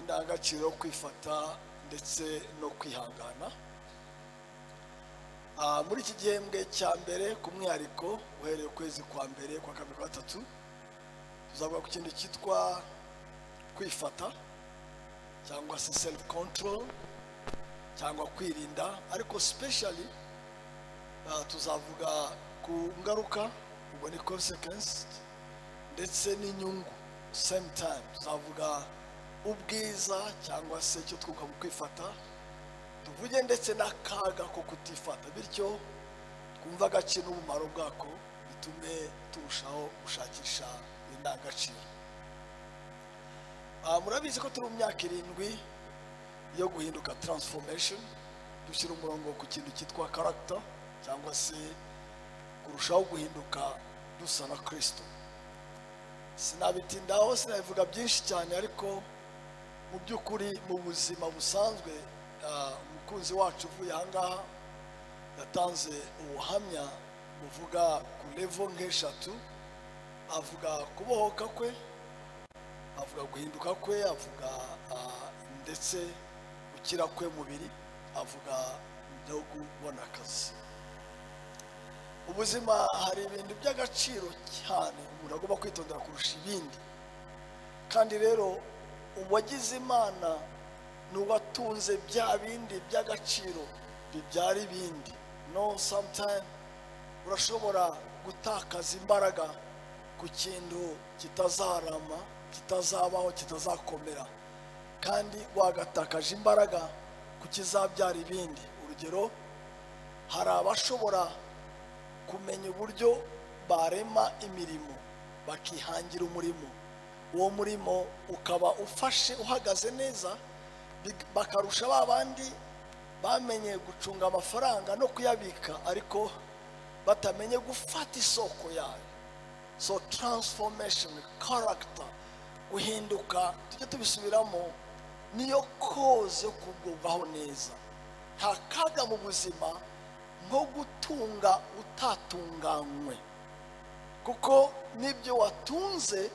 indangagaciro yo kwifata ndetse no kwihangana. Muri iki gihembwe cya mbere, ku mwihariko uhereye ukwezi kwa mbere, kwa kabiri, kwa gatatu, tuzavuga ku kintu cyitwa kwifata cyangwa se self control cyangwa kwirinda, ariko specially tuzavuga ku ngaruka, ubwo ni consequence, ndetse n'inyungu. Same time tuzavuga ubwiza cyangwa se icyo twuka mu kwifata, tuvuge ndetse n'akaga ko kutifata, bityo twumve agaciro n'ubumaro bwako, bitume turushaho gushakisha indangagaciro. Murabizi ko turi mu myaka 7 yo guhinduka, transformation, dushyira umurongo ku kintu cyitwa character cyangwa se kurushaho guhinduka dusa na Kirisito. Sinabitindaho, sinabivuga byinshi cyane, ariko mu by'ukuri mu buzima busanzwe, umukunzi wacu uvuye ahangaha yatanze ubuhamya buvuga ku level nk'eshatu. Avuga kubohoka kwe, avuga guhinduka kwe, avuga ndetse gukira kwe mubiri, avuga no kubona akazi. Ubuzima hari ibintu by'agaciro cyane umuntu agomba kwitondera kurusha ibindi. Kandi rero uwagize Imana ni uwatunze bya bindi by'agaciro bibyara ibindi. No sometime urashobora gutakaza imbaraga ku kintu kitazarama, kitazabaho, kitazakomera, kandi wagatakaje imbaraga ku kizabyara ibindi. Urugero, hari abashobora kumenya uburyo barema imirimo, bakihangira umurimo, uwo murimo ukaba ufashe, uhagaze neza, bakarusha ba bandi bamenye gucunga amafaranga no kuyabika ariko batamenye gufata isoko yayo. So transformation, character, guhinduka, tujye tubisubiramo, niyo cause yo kugubwaho neza. Nta kaga mu buzima nko gutunga utatunganywe, kuko n'ibyo watunze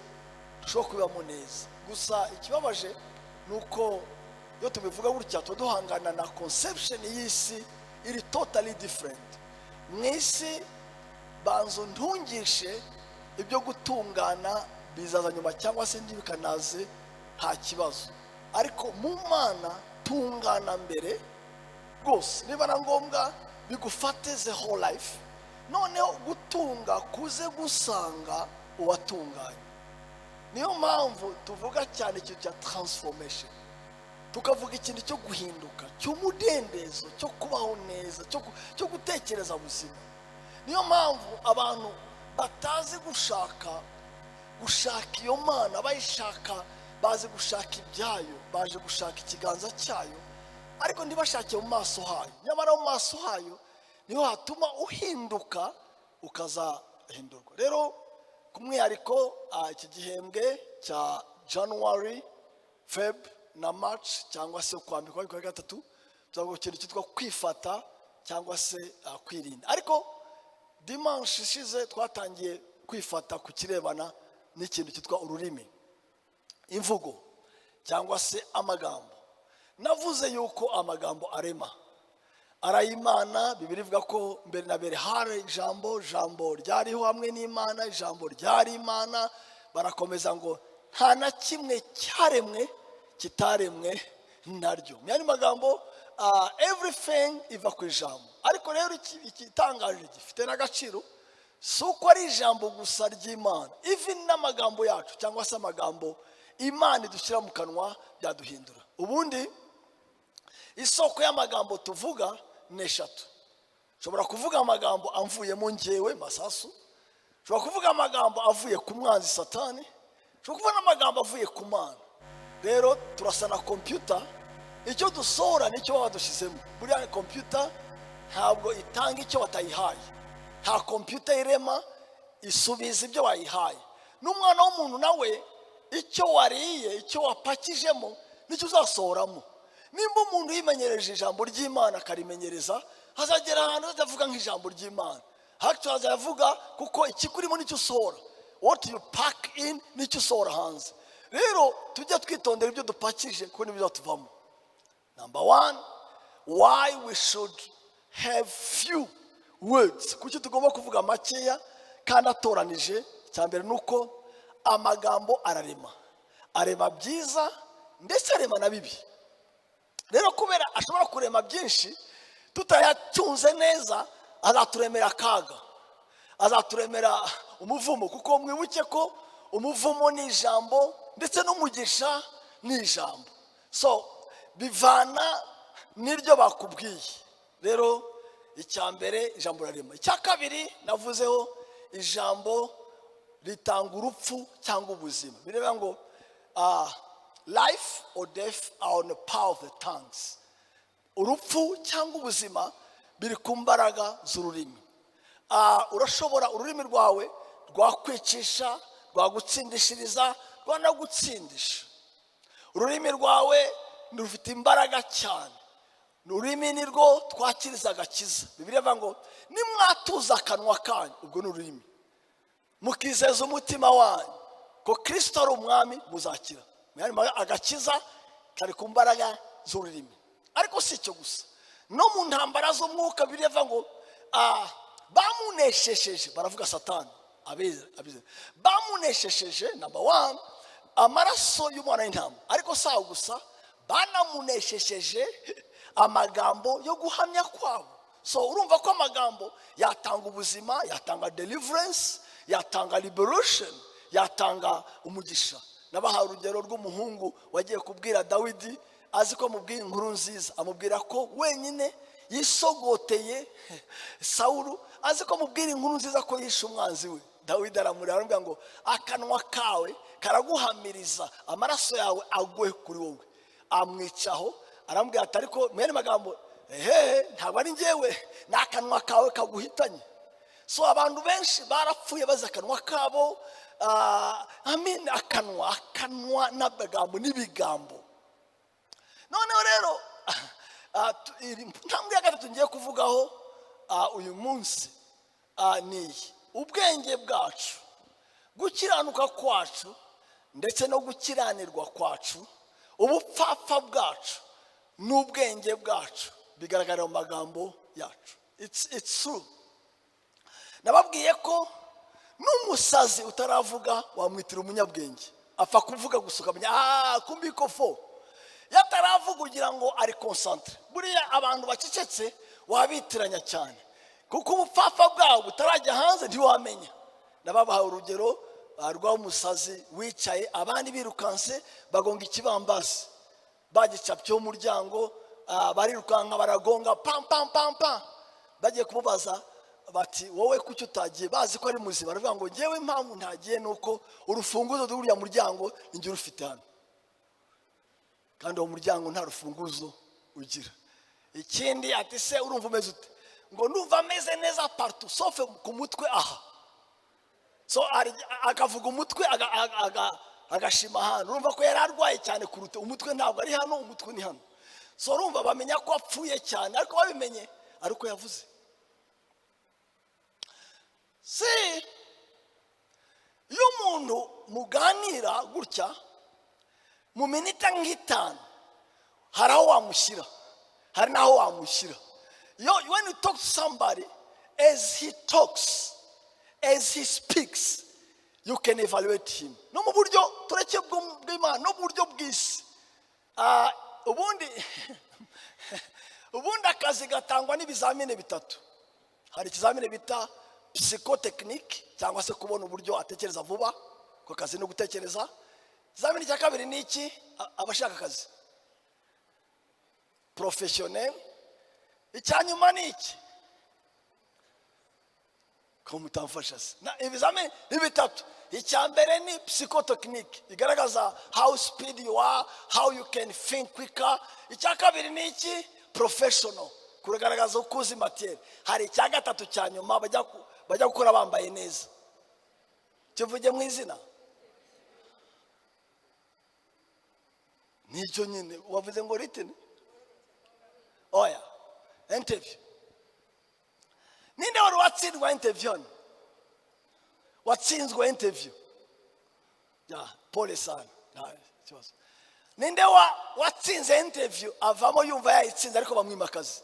ushobora kubibamo neza. Gusa ikibabaje ni uko iyo tubivuga gutya tuba duhangana na conception y'isi iri totally different. Mu isi banza untungishe, ibyo gutungana bizaza nyuma cyangwa se ntibikanaze, nta kibazo. Ariko mu Mana tungana mbere rwose, niba na ngombwa bigufate the whole life, noneho gutunga kuze gusanga uwatunganye. Niyo mpamvu tuvuga cyane ikintu cya transformation, tukavuga ikintu cyo guhinduka, cy'umudendezo, cyo kubaho neza, cyo gutekereza buzima. Niyo mpamvu abantu batazi gushaka iyo Mana bayishaka, bazi gushaka ibyayo, baje gushaka ikiganza cyayo, ariko ntibashake mu maso hayo. Nyamara mu maso hayo niho hatuma uhinduka, ukazahindurwa. Rero ku mwihariko iki gihembwe cya January, Feb na March, cyangwa se ukwa mbere, kwa gatatu, tuzavuga ikintu cyitwa kwifata cyangwa se kwirinda. Ariko dimanche ishize twatangiye kwifata ku kirebana n'ikintu cyitwa ururimi, imvugo cyangwa se amagambo. Navuze yuko amagambo arema arayimana. Bibiliya ivuga ko mbere na mbere hari ijambo, ijambo ryariho hamwe n'Imana, ijambo ryari Imana. Barakomeza ngo nta na kimwe cyaremwe kitaremwe naryo. Mu yandi magambo, everything iva ku ijambo. Ariko rero igitangaje gifite n'agaciro si uko ari ijambo gusa ry'Imana, even n'amagambo yacu cyangwa se amagambo Imana idushyira mu kanwa byaduhindura. Ubundi isoko y'amagambo tuvuga ni eshatu. Nshobora kuvuga amagambo amvuyemo ngewe Masasu, nshobora kuvuga amagambo avuye ku mwanzi Satani, nshobora kuvuga n'amagambo avuye ku Mana. Rero turasa na kompiyuta, icyo dusohora nicyo baba badushyizemo. Buriya kompiyuta ntabwo itanga icyo batayihaye, nta kompiyuta irema, isubiza ibyo wayihaye. N'umwana w'umuntu nawe, icyo wariye, icyo wapakijemo, nicyo uzasohoramo. Nimba umuntu yimenyereje ijambo ry'Imana akarimenyereza, azagera ahantu azavuga nk'ijambo ry'Imana. Hacu azavuga, kuko ikikurimo nicyo usohora. What you pack in nicyo usohora hanze. Rero tujye twitondera ibyo dupakije, kuko nibyo bizatuvamo. Number one, why we should have few words, kuki tugomba kuvuga makeya kandi atoranije? Icya mbere ni uko amagambo ararema, arema byiza ndetse arema na bibi. Rero kubera ashobora kurema byinshi, tutayacunze neza azaturemera akaga, azaturemera umuvumo, kuko mwibuke ko umuvumo ni ijambo ndetse n'umugisha ni ijambo. So bivana n'iryo bakubwiye. Rero icya mbere, ijambo rirarema. Icya kabiri navuzeho, ijambo ritanga urupfu cyangwa ubuzima. Bireba ngo "Life or death are on the power of the tongues." Urupfu cyangwa ubuzima biri ku mbaraga z'ururimi. Urashobora, ururimi rwawe rwakwicisha, rwagutsindishiriza, rwanagutsindisha. Ururimi rwawe rufite imbaraga cyane. Ururimi ni rwo twakiriza agakiza. Bibiliya ivuga ngo nimwatuza akanwa kanyu, ubwo ni ururimi, mukizeza umutima wanyu ko Kirisito ari umwami, muzakira. Mu yandi magambo, agakiza kari ku mbaraga z'ururimi. Ariko si icyo gusa, no mu ntambara z'umwuka Bibiliya ivuga ngo bamuneshesheje, baravuga Satani, abizera bamuneshesheje, number one, amaraso y'umwana w'intama. Ariko si aho gusa, banamuneshesheje amagambo yo guhamya kwabo. So urumva ko amagambo yatanga ubuzima, yatanga deliverance, yatanga liberation, yatanga umugisha. Nabahaye urugero rw'umuhungu wagiye kubwira Dawidi, azi ko amubwiye inkuru nziza, amubwira ko wenyine yisogoteye Sawuru, azi ko amubwira inkuru nziza ko yishe umwanzi we. Dawidi aramureba, aramubwira ngo akanwa kawe karaguhamiriza, amaraso yawe agwe kuri wowe. Amwicaho, aramubwira ati ariko mu yandi magambo, ehehe, ntabwo ari njyewe, ni akanwa kawe kaguhitanye. So abantu benshi barapfuye bazi akanwa kabo. Amin, akanwa n'amagambo n'ibigambo. Noneho rero iri ntambwe ya gatatu ngiye kuvugaho uyu munsi ni iyi: ubwenge bwacu, gukiranuka kwacu ndetse no gukiranirwa kwacu, ubupfapfa bwacu n'ubwenge bwacu bigaragarira mu magambo yacu. It's true. Nababwiye ko n'umusazi utaravuga wamwitira umunyabwenge. Apfa kuvuga gusa ukamenya kumbi ko fo iyo ataravuga ugira ngo ari concentré. Buriya abantu bacecetse wabitiranya cyane, kuko ubupfapfa bwabo butarajya hanze, ntiwamenya. Nababahaye urugero rw'umusazi wicaye, abandi birukanse bagonga ikibambasi, bagicapyeho umuryango, barirukanka baragonga, pam pam pam pam. Bagiye kumubaza bati wowe kuki utagiye? Bazi ko ari muzima. Baravuga ngo ngewe impamvu ntagiye ni uko urufunguzo rw'uriya muryango ninjye urufite hano, kandi uwo muryango nta rufunguzo ugira. Ikindi ati se urumva umeze ute? Ngo ndumva ameze neza partout sauf ku mutwe aha. So akavuga umutwe, agashima hano. Urumva ko yari arwaye cyane kuruta umutwe, ntabwo ari hano, umutwe ni hano. So urumva bamenya ko apfuye cyane, ariko babimenye ariko yavuze. Si iyo umuntu muganira gutya mu minita nk'itanu, hari aho wamushyira, hari n'aho wamushyira. Yo, when you talk to somebody, as he talks, as he speaks, you can evaluate him. No mu buryo tureke bw'Imana, no mu buryo bw'isi. Ubundi akazi gatangwa n'ibizamini bitatu. Hari ikizamini bita psychotechnique, cyangwa se kubona uburyo atekereza vuba ku kazi no gutekereza. Ikizamini cya kabiri ni iki? Abashaka akazi, professionnel. Icya nyuma ni iki? Ko mutamfasha se? Ibizamini ni bitatu. Icya mbere ni psychotechnique, igaragaza how speed you are, how you can think quicker. Icya kabiri ni iki? Professional, kugaragaza uko uzi matière. Hari icya gatatu cya nyuma bajya gukora bambaye neza. Kivuge mu izina. Nicyo nyine wavuze ngo written, oya, interview. Ninde wari watsindwa interview hano? Watsinzwe interview ya pole sana. Nta kibazo. Ninde wa watsinze interview, avamo yumva yayitsinze, ariko bamwima akazi?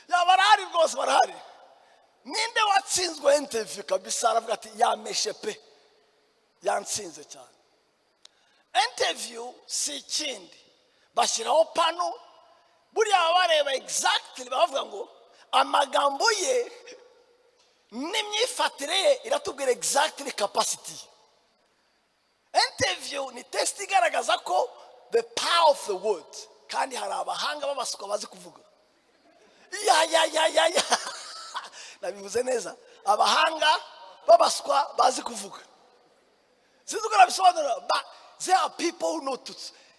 Ya, barahari rwose, barahari. Ninde watsinzwe interview kabisa, aravuga ati: "Yameshe pe, yantsinze cyane"? Interview si ikindi, bashyiraho pano. Buriya baba bareba exactly, bavuga ngo amagambo ye n'imyifatire ye iratubwira exactly capacity ye. Interview ni test igaragaza ko the power of the word. Kandi hari abahanga b'abasuka bazi kuvuga. Ya, ya, ya, ya, ya, nabivuze neza. Abahanga b'abaswa bazi kuvuga, sinzi uko nabisobanura. Ba there are people who know to,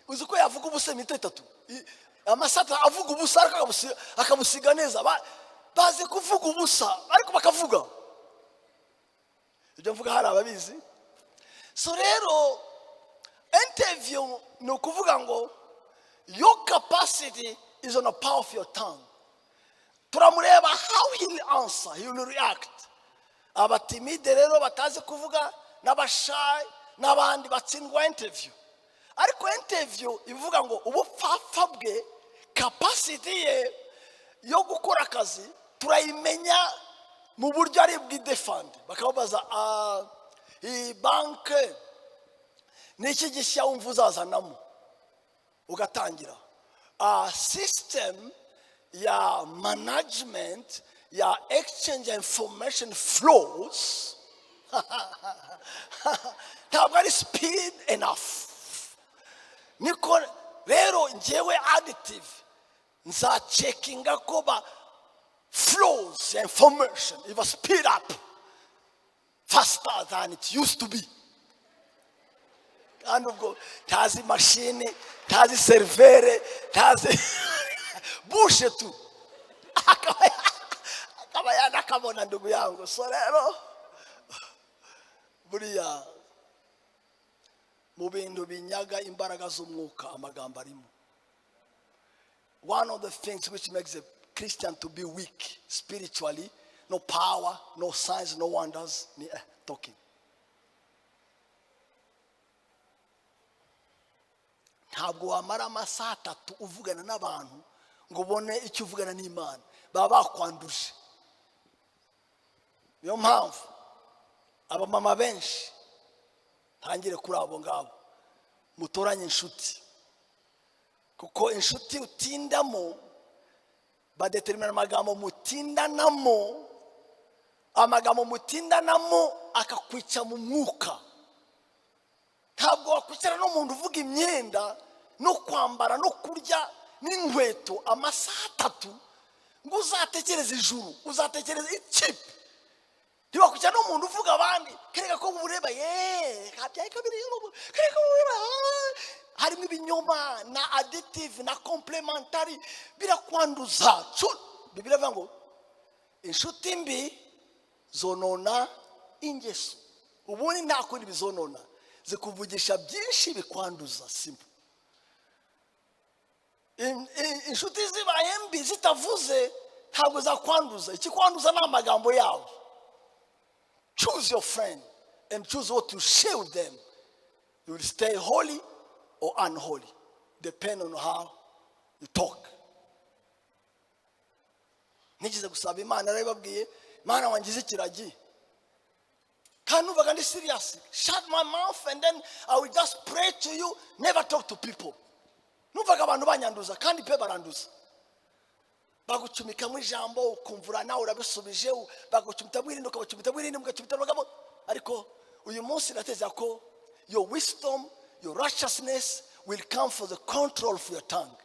uzi ko yavuga ubusa iminota 3, amasata avuga ubusa, ariko akabusiga neza. Bazi kuvuga ubusa, ariko bakavuga ibyo mvuga. Hari ababizi. So rero interview ni ukuvuga ngo your capacity is on the power of your tongue. Turamureba how he will answer, he will react. Aba timide rero batazi kuvuga n'aba shy n'abandi batsindwa interview. Ariko interview ivuga ngo ubupfapfa bwe, capacity ye yo gukora akazi turayimenya mu buryo ari bwidefande. Bakababaza: "Ah, iyi banke ni iki gishya wumva uzazanamo?" Ugatangira: "System ya management ya exchange information flows ntabwo ari speed enough. Niko rero ngewe additive nzacheckinga ko ba flows ya information iba speed up faster than it used to be." Kandi ubwo ntazi mashini, ntazi server, ntazi bushe tu, akaba yanakabona, ndugu yangu. So rero buriya mu bintu binyaga imbaraga z'umwuka, amagambo arimo. One of the things which makes a Christian to be weak spiritually, no power, no signs, no wonders, ni talking. Ntabwo wamara amasaha 3 uvugana n'abantu ngo ubone icyo uvugana n'Imana, baba bakwanduje. Niyo mpamvu abamama benshi, ntangire kuri abo ngabo, mutoranye inshuti, kuko inshuti utindamo badetermina amagambo mutindanamo. Amagambo mutindanamo akakwica mu mwuka. Ntabwo wakwicara n'umuntu uvuga imyenda no kwambara no kurya n'inkweto amasaha 3 ngo uzatekereze ijuru, uzatekereza ikipe. Ntiwakwicara n'umuntu uvuga abandi, kereka ko bureba ye kabyaye kabiri, kereka ko bureba harimo ibinyoma na additive na complementary, birakwanduza. Bibiliya ivuga ngo inshuti mbi zonona ingeso. Ubundi nta kundi bizonona, zikuvugisha byinshi bikwanduza. Simple. Inshuti zibaye mbi zitavuze ntabwo zakwanduza. Ikikwanduza ni amagambo yabo. Choose your friend and choose what to share with them. You will stay holy or unholy depend on how you talk. Nigeze gusaba Imana, narabibabwiye: "Imana, wangize ikiragi." Kandi numvaga ndi serious: "Shut my mouth and then I will just pray to you, never talk to people." Numvaga abantu banyanduza, kandi pe baranduza. Bagucumikamo ijambo, ukumvura nawe urabisubije, bagucumitamo irindi, ukabacumitamo irindi, mugacumitamo amagambo. Ariko uyu munsi ndateza ko your wisdom, your righteousness will come for the control of your tongue.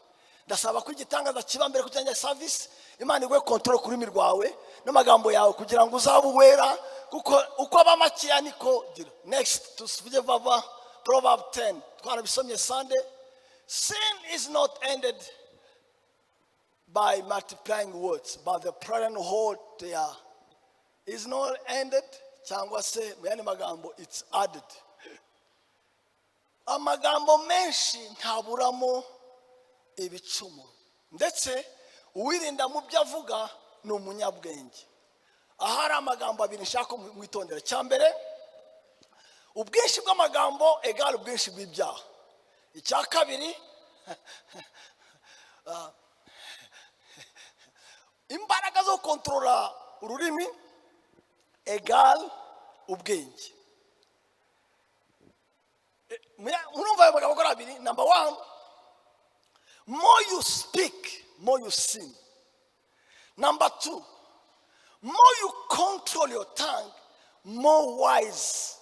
Ndasaba ko igitangaza kiba mbere kugira service, Imana iguhe control ku rurimi rwawe n'amagambo yawe, kugira ngo uzabe uwera, kuko uko aba makeya niko gira. Next, tuvuge vuba. Proverb 10, twarabisomye Sunday. Sin is not ended by multiplying words, but the prudent hold their is not ended, cyangwa se mu yandi magambo, it's added. Amagambo menshi ntaburamo ibicumuro, ndetse uwirinda mu byo avuga ni umunyabwenge. Ahari amagambo abiri nshaka ko mwitondera. Cya mbere, Ubwinshi bw'amagambo égale ubwinshi bw'ibyaha. Icya kabiri, imbaraga zo kontorora ururimi égale ubwenge. Murumva ayo magambo akora abiri. Number one, more you speak, more you sin. Number two, more you control your tongue, more wise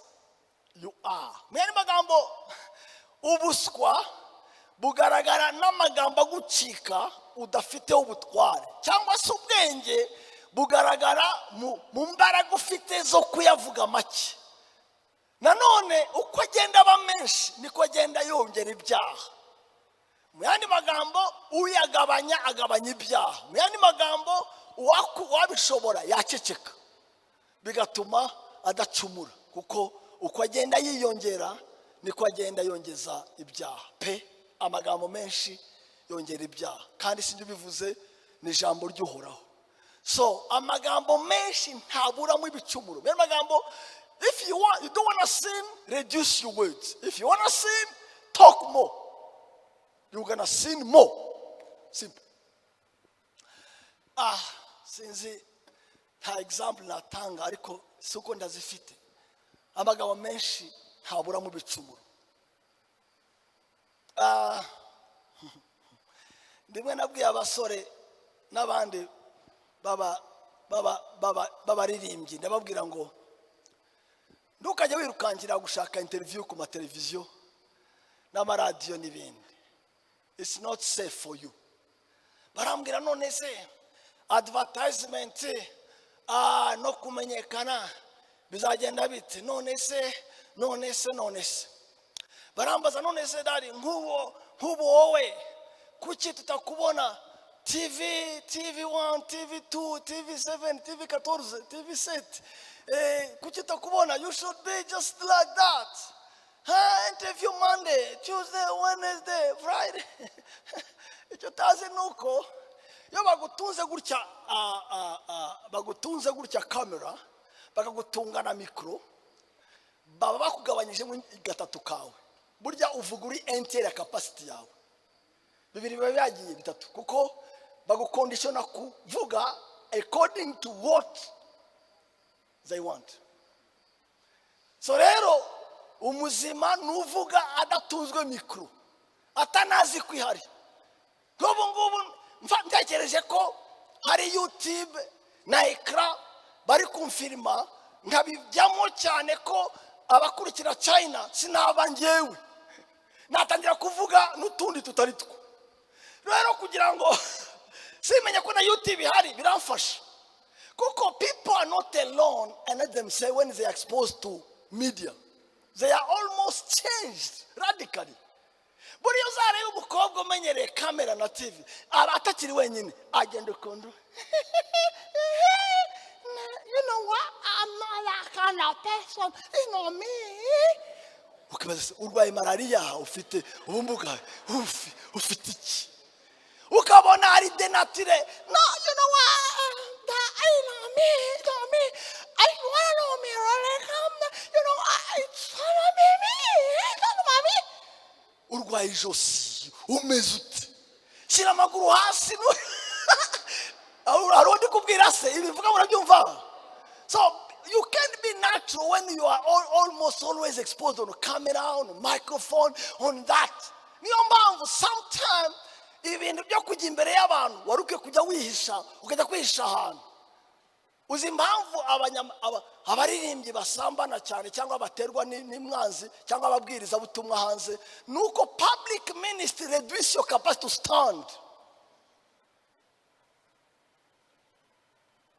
you are. Mu yandi magambo, ubuswa bugaragara n'amagambo agucika udafiteho ubutware, cyangwa se ubwenge bugaragara mu mbaraga ufite zo kuyavuga make. Nanone uko agenda aba menshi, niko agenda yongera ibyaha. Mu yandi magambo, uyagabanya agabanya ibyaha. Mu yandi magambo, uwabishobora yaceceka, bigatuma adacumura, kuko uko agenda yiyongera niko agenda yongeza ibyaha pe. Amagambo menshi yongera ibyaha, kandi sinjye ubivuze, ni ijambo ry'Uhoraho. So amagambo menshi ntaburamo ibicumuro. Mu yandi magambo, if you want, you don't wanna sin, reduce your words. If you wanna sin, talk more, you're gonna sin more. Simple. Sinzi, nta example natanga, ariko si uko ndazifite. Amagambo menshi ntaburamo ibicumuro. Ndimwe nabwiye abasore n'abandi b'abaririmbyi, ndababwira ngo ntukajya wirukankira gushaka interview ku mateleviziyo n'amaradiyo n'ibindi. It's not safe for you. Barambwira: "None se advertisement no kumenyekana bizagenda bite?" None se, none se, none se, barambaza: "None se daddy, nk'ubu wowe kuki tutakubona TV, TV 1, TV 2, TV 7, TV 14, TV 7? Kuki tutakubona? You should be just like that. Huh? Interview Monday, Tuesday, Wednesday, Friday." Icyo utazi ni uko iyo bagutunze gutya, bagutunze gutya kamera, bakagutunga na mikoro, baba bakugabanyijemo gatatu kawe. Burya uvuga uri un tiers ya capacity yawe, bibiri biba byagiye, bitatu, kuko bagukondishona kuvuga according to what they want. So rero umuzima nuvuga adatunzwe mikoro, atanazi ko ihari. Nk'ubu ngubu ntekereje ko hari YouTube na écran bari kumfirima, nkabijyamo cyane ko abakurikira China sinaba ngewe, natangira kuvuga n'utundi tutari two. Rero kugira ngo simenye ko na YouTube ihari biramfasha, kuko people are not alone and let them say, when they are exposed to media, they are almost changed radically. Buriya uzareba umukobwa umenyereye kamera na TV, aba atakiri wenyine, agenda ukuntu: "You know what? I'm not that kind of person. It's not me." Ukibaza se, urwaye malariya, ufite ubumuga, ufite iki? Ukabona ari dénaturé: "No, you know what? That ain't not me. It's not me. I wanna know me really come. It's not me. It's not me." Urwaye ijosi, umeze ute? Shyira amaguru hasi. Hari undi kubwira se ibivuga, murabyumva? So you can't be natural when you are almost always exposed on camera, on microphone, on that. Niyo mpamvu sometime ibintu byo kujya imbere y'abantu wari ukwiye kujya wihisha, ukajya kwihisha ahantu. Uzi impamvu abaririmbyi basambana cyane, cyangwa baterwa n'imwanzi, cyangwa ababwirizabutumwa hanze? Ni uko public ministry reduce your capacity to stand.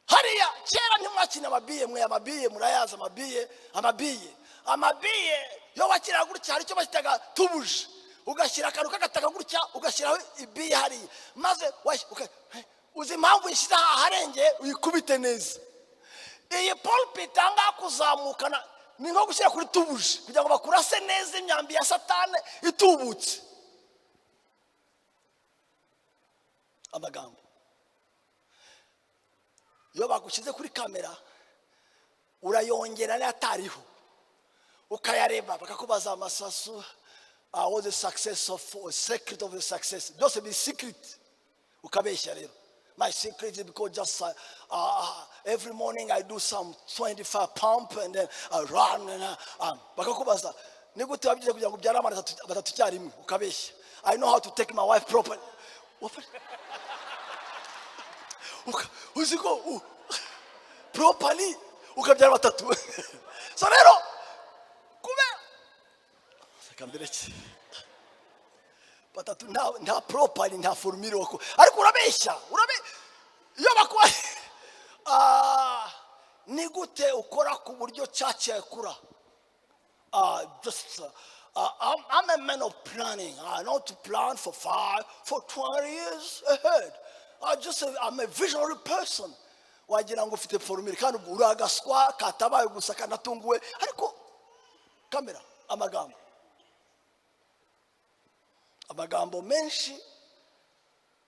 Hariya kera ntimwakina amabiye mwe? Amabiye murayazi? Amabiye, amabiye, amabiye. Iyo wakira gutya, hari icyo bashyitaga tubuje, ugashyira akantu k'agataka gutya, ugashyiraho ibiye hariya, maze uzi impamvu uyishyize aharengeye? Uyikubite neza iyi pulpit ahangaha. Kuzamukana ni nko gushyira kuri tubuje kugira ngo bakurase neza imyambi ya Satani itubutse. Amagambo, iyo bagushyize kuri kamera, urayongera n'atariho. Ukayareba, bakakubaza amasasu, what the success of secret of the success, byose biri secret. Ukabeshya rero: "My secret is because just every morning I do some 25 pump and then I run and bakakubaza ni gute wabyize kugira ngo ubyare abana batatu icyarimwe? Ukabeshya: "I know how to take my wife properly." Uzi ko properly ukabyara batatu. So rero kubera, reka mbireke, batatu nta properly, nta formule wako, ariko urabeshya. Iyo bakuba ni gute ukora ku buryo church yakura? Just I'm a man of planning. I know to plan for 5, for 20 years ahead. I'm a visionary person. Wagira ngo ufite formule, kandi ubwo uri agaswa katabaye gusa kanatunguwe. Ariko kamera, amagambo menshi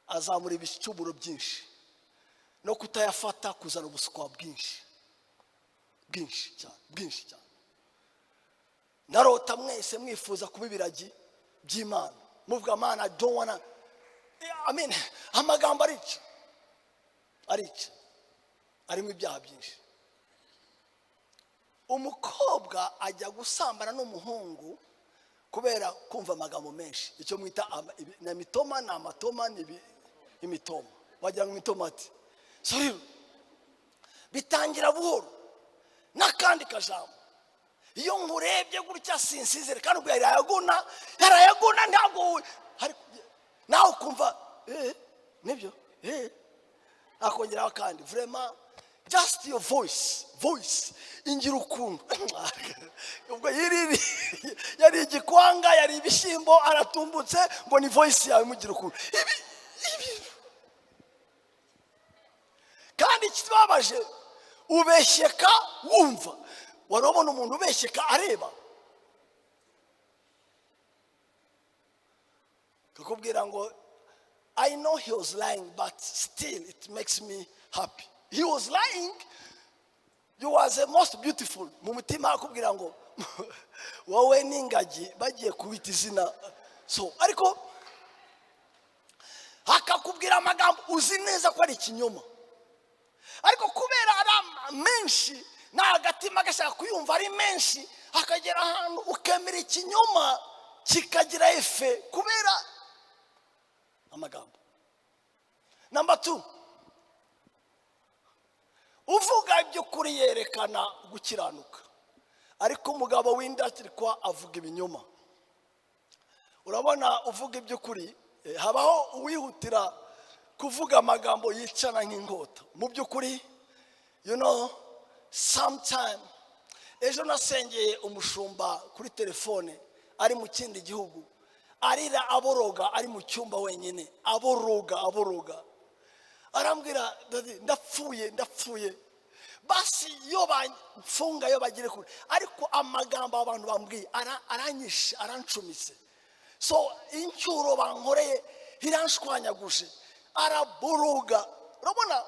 azamura ibicumuro byinshi, no kutayafata kuzana ubuswa bwinshi, bwinshi cyane, bwinshi cyane. Ndarota mwese mwifuza kuba ibiragi by'Imana, muvuga: "Mana, I don't wanna." I mean, amagambo arica, arica, arimo ibyaha byinshi. Umukobwa ajya gusambana n'umuhungu kubera kumva amagambo menshi, icyo mwita na mitoma, ni amatoma, ni imitoma, wagira ngo imitomati. So rero bitangira buhoro n'akandi kajambo: "Iyo nkurebye gutya sinsizere." Kandi ubwo yarayagona, yarayagona, ntabwo nawe ukumva nibyo, akongeraho kandi: "Vraiment, just your voice ingira ukuntu." Ubwo yiriri yari igikwanga, yari ibishyimbo, aratumbutse ngo ni voice yawe imugira ukuntu. Ibi kandi ikibabaje, ubeshyeka wumva. Wari ubona umuntu ubeshyeka areba, kakubwira ngo: "I know he was lying, but still it makes me happy." He was lying, you was the most beautiful. Mu mutima akubwira ngo wowe n'ingagi bagiye kubita izina. So ariko akakubwira amagambo uzi neza ko ari ikinyoma, ariko kubera ari menshi n'agatima gashaka kuyumva ari menshi, akagera ahantu ukemera ikinyoma kikagira effet kubera amagambo. Number 2, uvuga iby'ukuri yerekana gukiranuka, ariko umugabo w'indatirwa avuga ibinyoma. Urabona, uvuga iby'ukuri, habaho uwihutira kuvuga amagambo yicana nk'inkota. Mu by'ukuri, sometime ejo nasengeye umushumba kuri telefone ari mu kindi gihugu, arira, aboroga, ari mu cyumba wenyine, aboroga, aboroga. Arambwira: "Daddy, ndapfuye, ndapfuye. Basi iyo bamfunga, iyo bagire kure, ariko amagambo abantu bambwiye aranyishe, arancumise. So incyuro bankoreye iranshwanyaguje." Araboroga. Urabona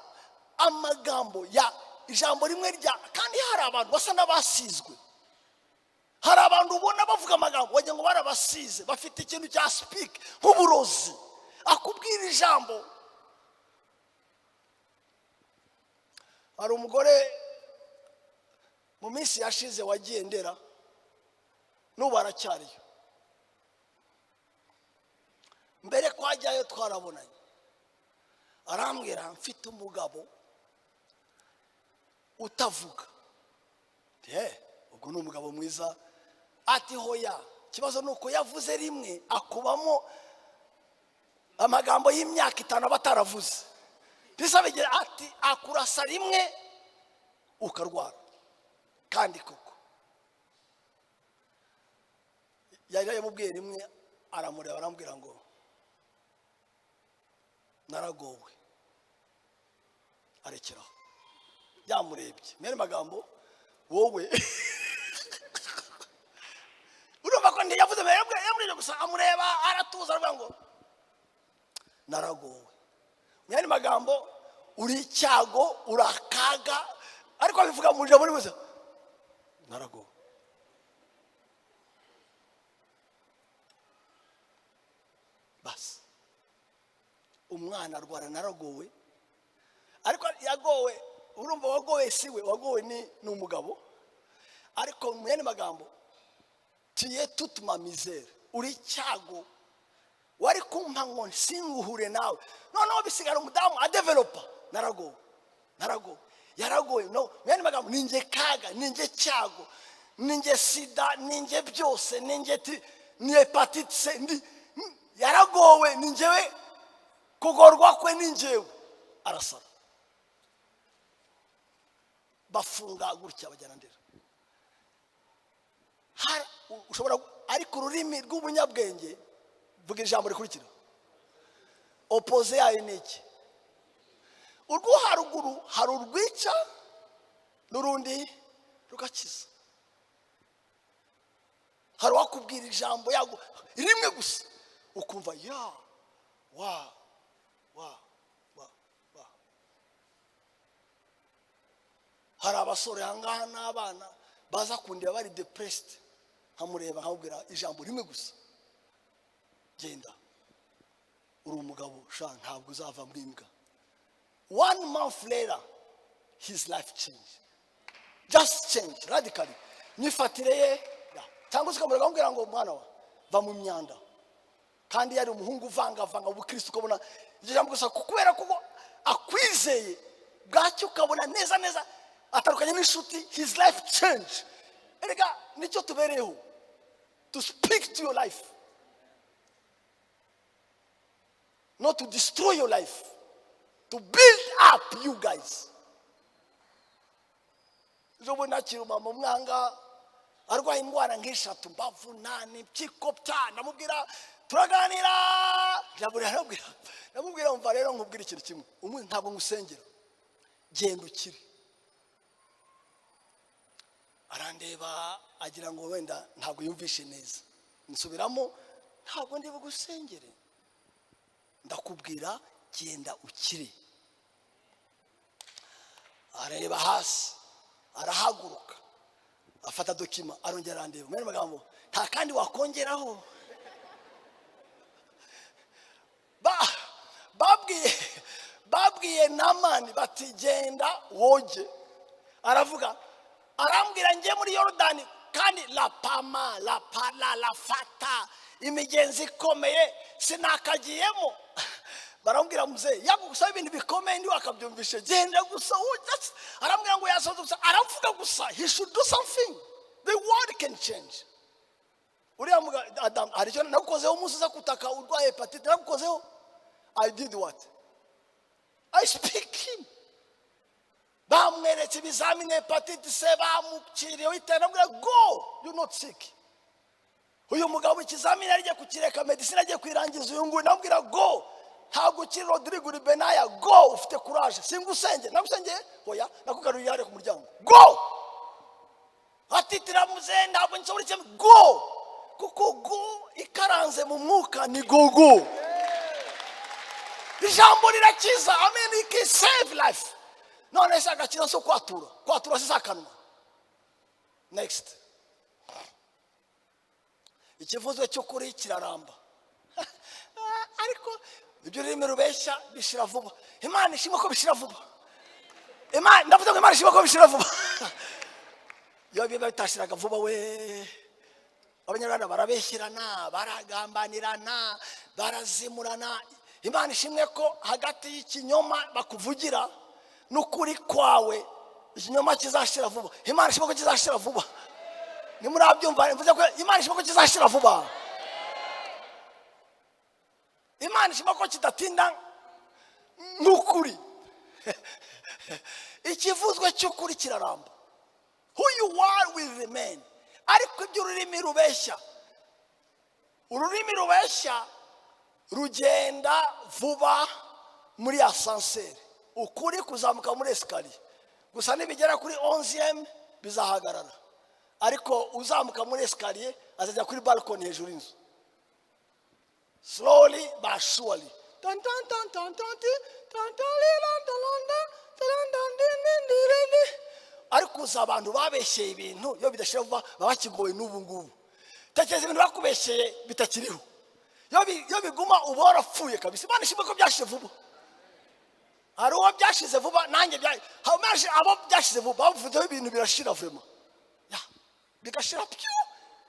amagambo ya ijambo rimwe rya, kandi hari abantu basa n'abasizwe. Hari abantu ubona bavuga amagambo wagira ngo barabasize, bafite ikintu cya speak nk'uburozi. Akubwira ijambo. Hari umugore mu minsi yashize wagiye Ndera, n'ubu aracyariyo. Mbere kwajyayo twarabonanye, arambwira: "Mfite umugabo utavuga." Ubwo ni umugabo mwiza. Ati: "Hoya, ikibazo ni uko yavuze rimwe akubamo amagambo y'imyaka 5 aba ataravuze." Bigira ati: "Akurasa rimwe ukarwara." Kandi koko yari yamubwiye rimwe, aramureba, arambwira ngo: "Naragowe." Arekeraho yamurebye. Mwene magambo, wowe urumva ko ntiyavuze, yamurebye gusa, amureba, aratuza, aravuga ngo: "Naragowe." Mwene magambo, uri icyago, uri akaga, ariko abivuga mu ijambo rimwe: "Naragowe." Umwana arwara naragowe, ariko yagowe, urumva wagowe si we wagowe, ni umugabo. Ariko mu yandi magambo, tu es toute ma misère, uri icyago wari kumpa ngo nsinguhure nawe. Noneho bisigara umudamu adevelopa naragowe, naragowe, yaragowe. No mu yandi magambo, ni njye kaga, ni njye cyago, ni njye sida, ni njye byose, ni njye ti ni hépatite C, ndi yaragowe, ni njyewe kugorwa kwe, ni njyewe. Arasara, bafunga gutya, bajyana Ndera. Ushobora, ariko ururimi rw'ubunyabwenge, vuga ijambo rikurikira, opposé yayo ni iki? Urwo haruguru hari urwica n'urundi rugakiza. Hari uwakubwira ijambo yago rimwe gusa, ukumva ya wa wa wa wa. Hari abasore ahangaha n'abana baza kundeba bari depressed, nkamureba nkamubwira ijambo rimwe gusa: "Genda, uri umugabo sha, ntabwo uzava mu imbwa." One month later, his life changed, just change radically, myifatire ye ya. Cyangwa se ukamureba ukamubwira ngo: "Mwana wa, va mu myanda," kandi yari umuhungu uvangavanga ubukristo. Ukabona iryo jambo gusa, kubera ko akwizeye, bwacyo ukabona neza neza atandukanye n'inshuti, his life change. Erega nicyo tubereyeho, to speak to your life, not to destroy your life, to build up you guys. Ejo bundi nakira umama umwanga arwaye indwara nk'eshatu, mbavu nani, impyiko pya. Ndamubwira, turaganira, ndamubwira ndamubwira: "Mva rero nkubwira ikintu kimwe umwe, ntabwo ngusengera, genda ukire." Arandeba agira ngo wenda ntabwo yumvishe neza. Nsubiramo: "Ntabwo ndi bugusengere, ndakubwira genda ukire." Arareba hasi, arahaguruka, afata document, arongera arandeba. Mu yandi magambo, nta kandi wakongeraho. Babwiye Namani bati: "Genda woge." Aravuga, arambwira: "Njye muri Yorodani?" Kandi la pama la pala la fata, imigenzi ikomeye, sinakagiyemo. Baramubwira: "Muzehe, yagusaba ibintu bikomeye, ndi wakabyumvishe, genda gusa woge." Arambwira ngo yasoza gusa, aravuga gusa, he should do something, the world can change. Uriya Adam, hari icyo nagukozeho umunsi uza kutaka urwaye hépatite? Nagukozeho? I did what? I speak him. Bamweretse ibizamini, hépatite C, bamuciriyeho iterambere: "Go, you not sick." Uyu mugabo ikizamini agiye kukireka, medicine agiye kuyirangiza. Uyu nguyu namubwira: "Go, ntabwo ukiri Rodrigue, uri Benaya. Go, ufite courage." Singusenge, nagusengeye? Hoya, nakugaruriye hariya ku muryango. Go. Atitira: "Muzehe, ntabwo nshobora icyo." Go, kuko go ikaranze mu mwuka ni go go. Ijambo rirakiza, amen, it save life. None se agakiza si kwatura? Kwatura si akanwa. Next, ikivuzwe cy'ukuri kiraramba, ariko ibyo ururimi rubeshya bishira vuba. Imana ishimwe ko bishira vuba. Imana, ndavuze ngo Imana ishimwe ko bishira vuba. Iyo biba bitashiraga vuba we, Abanyarwanda barabeshyirana, baragambanirana, barazimurana. Imana ishimwe ko hagati y'ikinyoma bakuvugira n'ukuri kwawe, ikinyoma kizashira vuba. Imana ishimwe ko kizashira vuba. Nimurabyumva, mvuze ko Imana ishimwe ko kizashira vuba. Imana ishimwe ko kidatinda n'ukuri. Ikivuzwe cy'ukuri kiraramba. Who you are will remain. Ariko ibyo ururimi rubeshya, ururimi rubeshya rugenda vuba muri ascenseur, ukuri kuzamuka muri escalier. Gusa nibigera kuri 11e bizahagarara, ariko uzamuka muri escalier azajya kuri balcony hejuru y'inzu, slowly but surely. Tan, tan, tan, tan, tan, ti, tan, tan, li, lan, tan, lan, dan, tan, tan, di, di, di, di, di. Ariko uzi abantu babeshyeye ibintu, iyo bidashira vuba baba bakigowe n'ubu ngubu. Tekereza ibintu bakubeshyeye bitakiriho. Iyo biguma uba warapfuye kabisa. Imana ishimwe ko byashize vuba. Hari uwo byashize vuba, nanjye abo byashize vuba bavuzeho ibintu birashira vraiment, ya bigashira pyu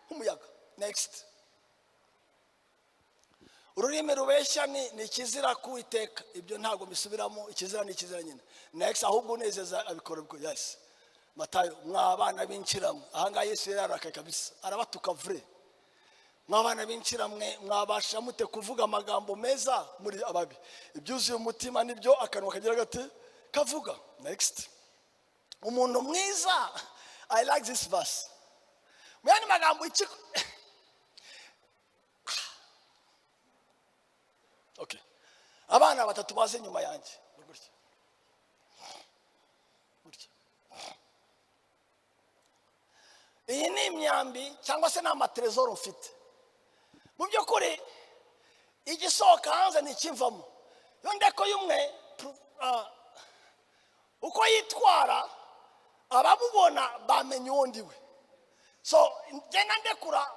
nk'umuyaga. Next. Ururimi rubeshya ni ikizira kuwiteka. Ibyo ntabwo mbisubiramo, ikizira ni ikizira nyine. Next. Ahubwo unezeza abikora ubwo. Yes, Matayo. Mwa bana b'inkiramwe, ahangaha Yesu yari yararakaye kabisa, arabatuka vrai. Mwa bana b'inkiramwe, mwabasha mute kuvuga amagambo meza muri ababi? Ibyuzuye umutima nibyo akanwa kagira gate? Kavuga. Next. Umuntu mwiza, I like this verse. Mu yandi magambo, iki? Okay, abana batatu baze inyuma yanjye gutya gutya. Iyi ni imyambi cyangwa se ni ama trésor mfite. Mu by'ukuri igisohoka hanze ni ikivamo. Iyo ndeko y'umwe, uko yitwara, abamubona bamenya uwo ndi we. So ngenda ndekura,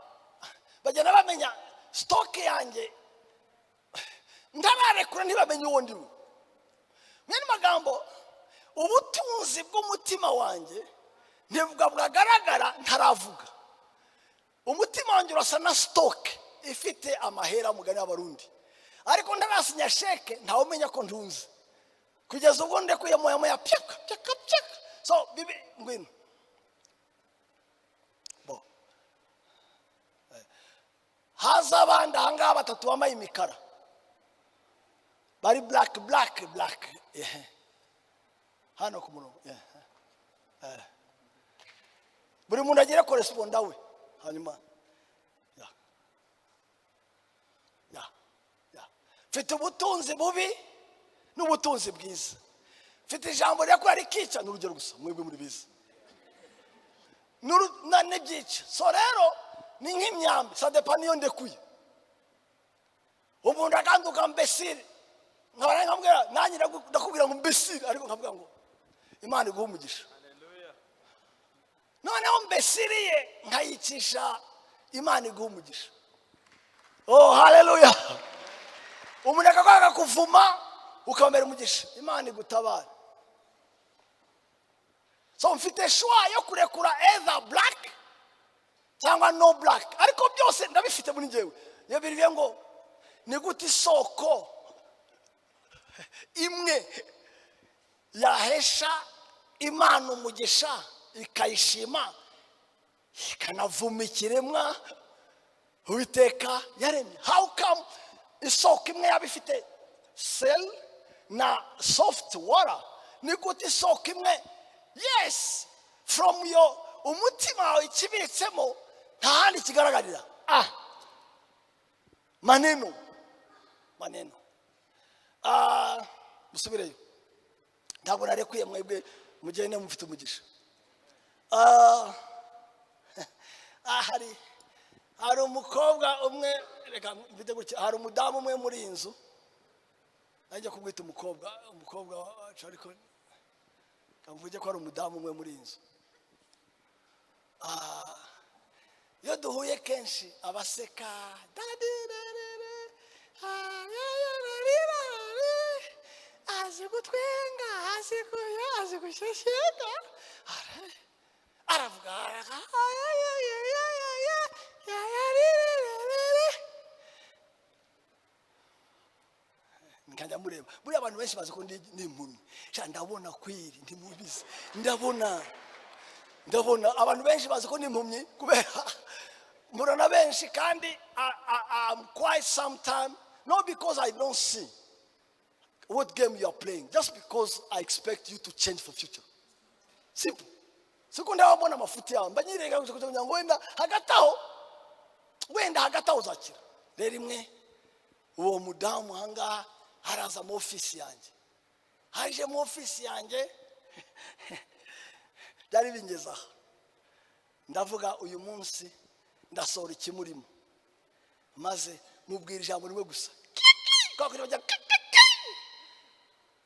bagenda bamenya stock yanjye. Ntararekura, ntibamenye uwo ndi we. Mu magambo, ubutunzi bw'umutima wanjye ntibwo bwagaragara ntaravuga. Umutima wanjye urasa na stock ifite amahera, mugani w'Abarundi, ariko ntarasinya chèque, ntawe umenya ko ntunze kugeza ubwo ndekuye moya moya, pyaka pyaka pyaka. So bibi, ngwino bo. Haza abandi ahangaha batatu bambaye imikara, bari black black black. Hano ku murongo. Buri muntu agire correspondant we. Hanyuma ya ya ya, mfite ubutunzi bubi n'ubutunzi bwiza. Mfite ijambo rirakora rikica, ni urugero gusa, mwebwe muri biza n'ibyica. So rero ni nk'imyambi, ça dépend niyo ndekuye. Umuntu akanduka mbesire, nkaba nkamubwira nanjye ndakubwira ngo mbesire, ariko nkavuga ngo Imana iguhe umugisha. Noneho mbesiriye nkayicisha Imana iguha umugisha. Oh, haleluya! Umuntu akakwanga kuvuma, ukamera umugisha, Imana igutabara. So mfite choix yo kurekura either black cyangwa no black, ariko byose ndabifite muri njyewe. Iyo birivuye ngo ni gute isoko imwe yahesha Imana umugisha, ikayishima, ikanavuma ikiremwa Uwiteka yaremye? How come isoko imwe yaba ifite sel na soft water? Ni gute isoko imwe? Yes, from your umutima wawe, ikibitsemo nta handi kigaragarira. Ah, maneno maneno. Ah, musubireyo, ntabwo narekuye. Mwebwe mugende mufite umugisha. Ah, ah, hari umukobwa umwe, reka mfite gutya, hari umudamu umwe muri iyi nzu, najya kumwita umukobwa, umukobwa wacu, ariko reka mvuge ko hari umudamu umwe muri iyi nzu. Ah, iyo duhuye kenshi abaseka, ah, ya, ya, ra, ri, ra, ri. Azi gutwenga, azi gushyeshyenga, aravuga ay, ay, ay, ay, ay, ay, ay, ay, ri, ri, ri, ri, ri. Nkajya mureba. Buriya abantu benshi bazi ko ndi impumyi. Sha, ndabona kwiri, ntimubizi, ndabona, ndabona. Abantu benshi bazi ko ndi impumyi kubera mbona na benshi, kandi I'm quite some time, not because I don't see what game you are playing, just because I expect you to change for future. Simple. Siko ndabona amafuti yawe, mba nyirenga gusa kugira ngo wenda hagati aho, wenda hagati aho uzakira. Rero imwe uwo mudamu ahangaha araza mu ofisi yanjye, haje mu ofisi yanjye, byari bingeze aha. Ndavuga, uyu munsi ndasohora ikimurimo, maze mubwira ijambo rimwe gusa. Kwa kundi bajya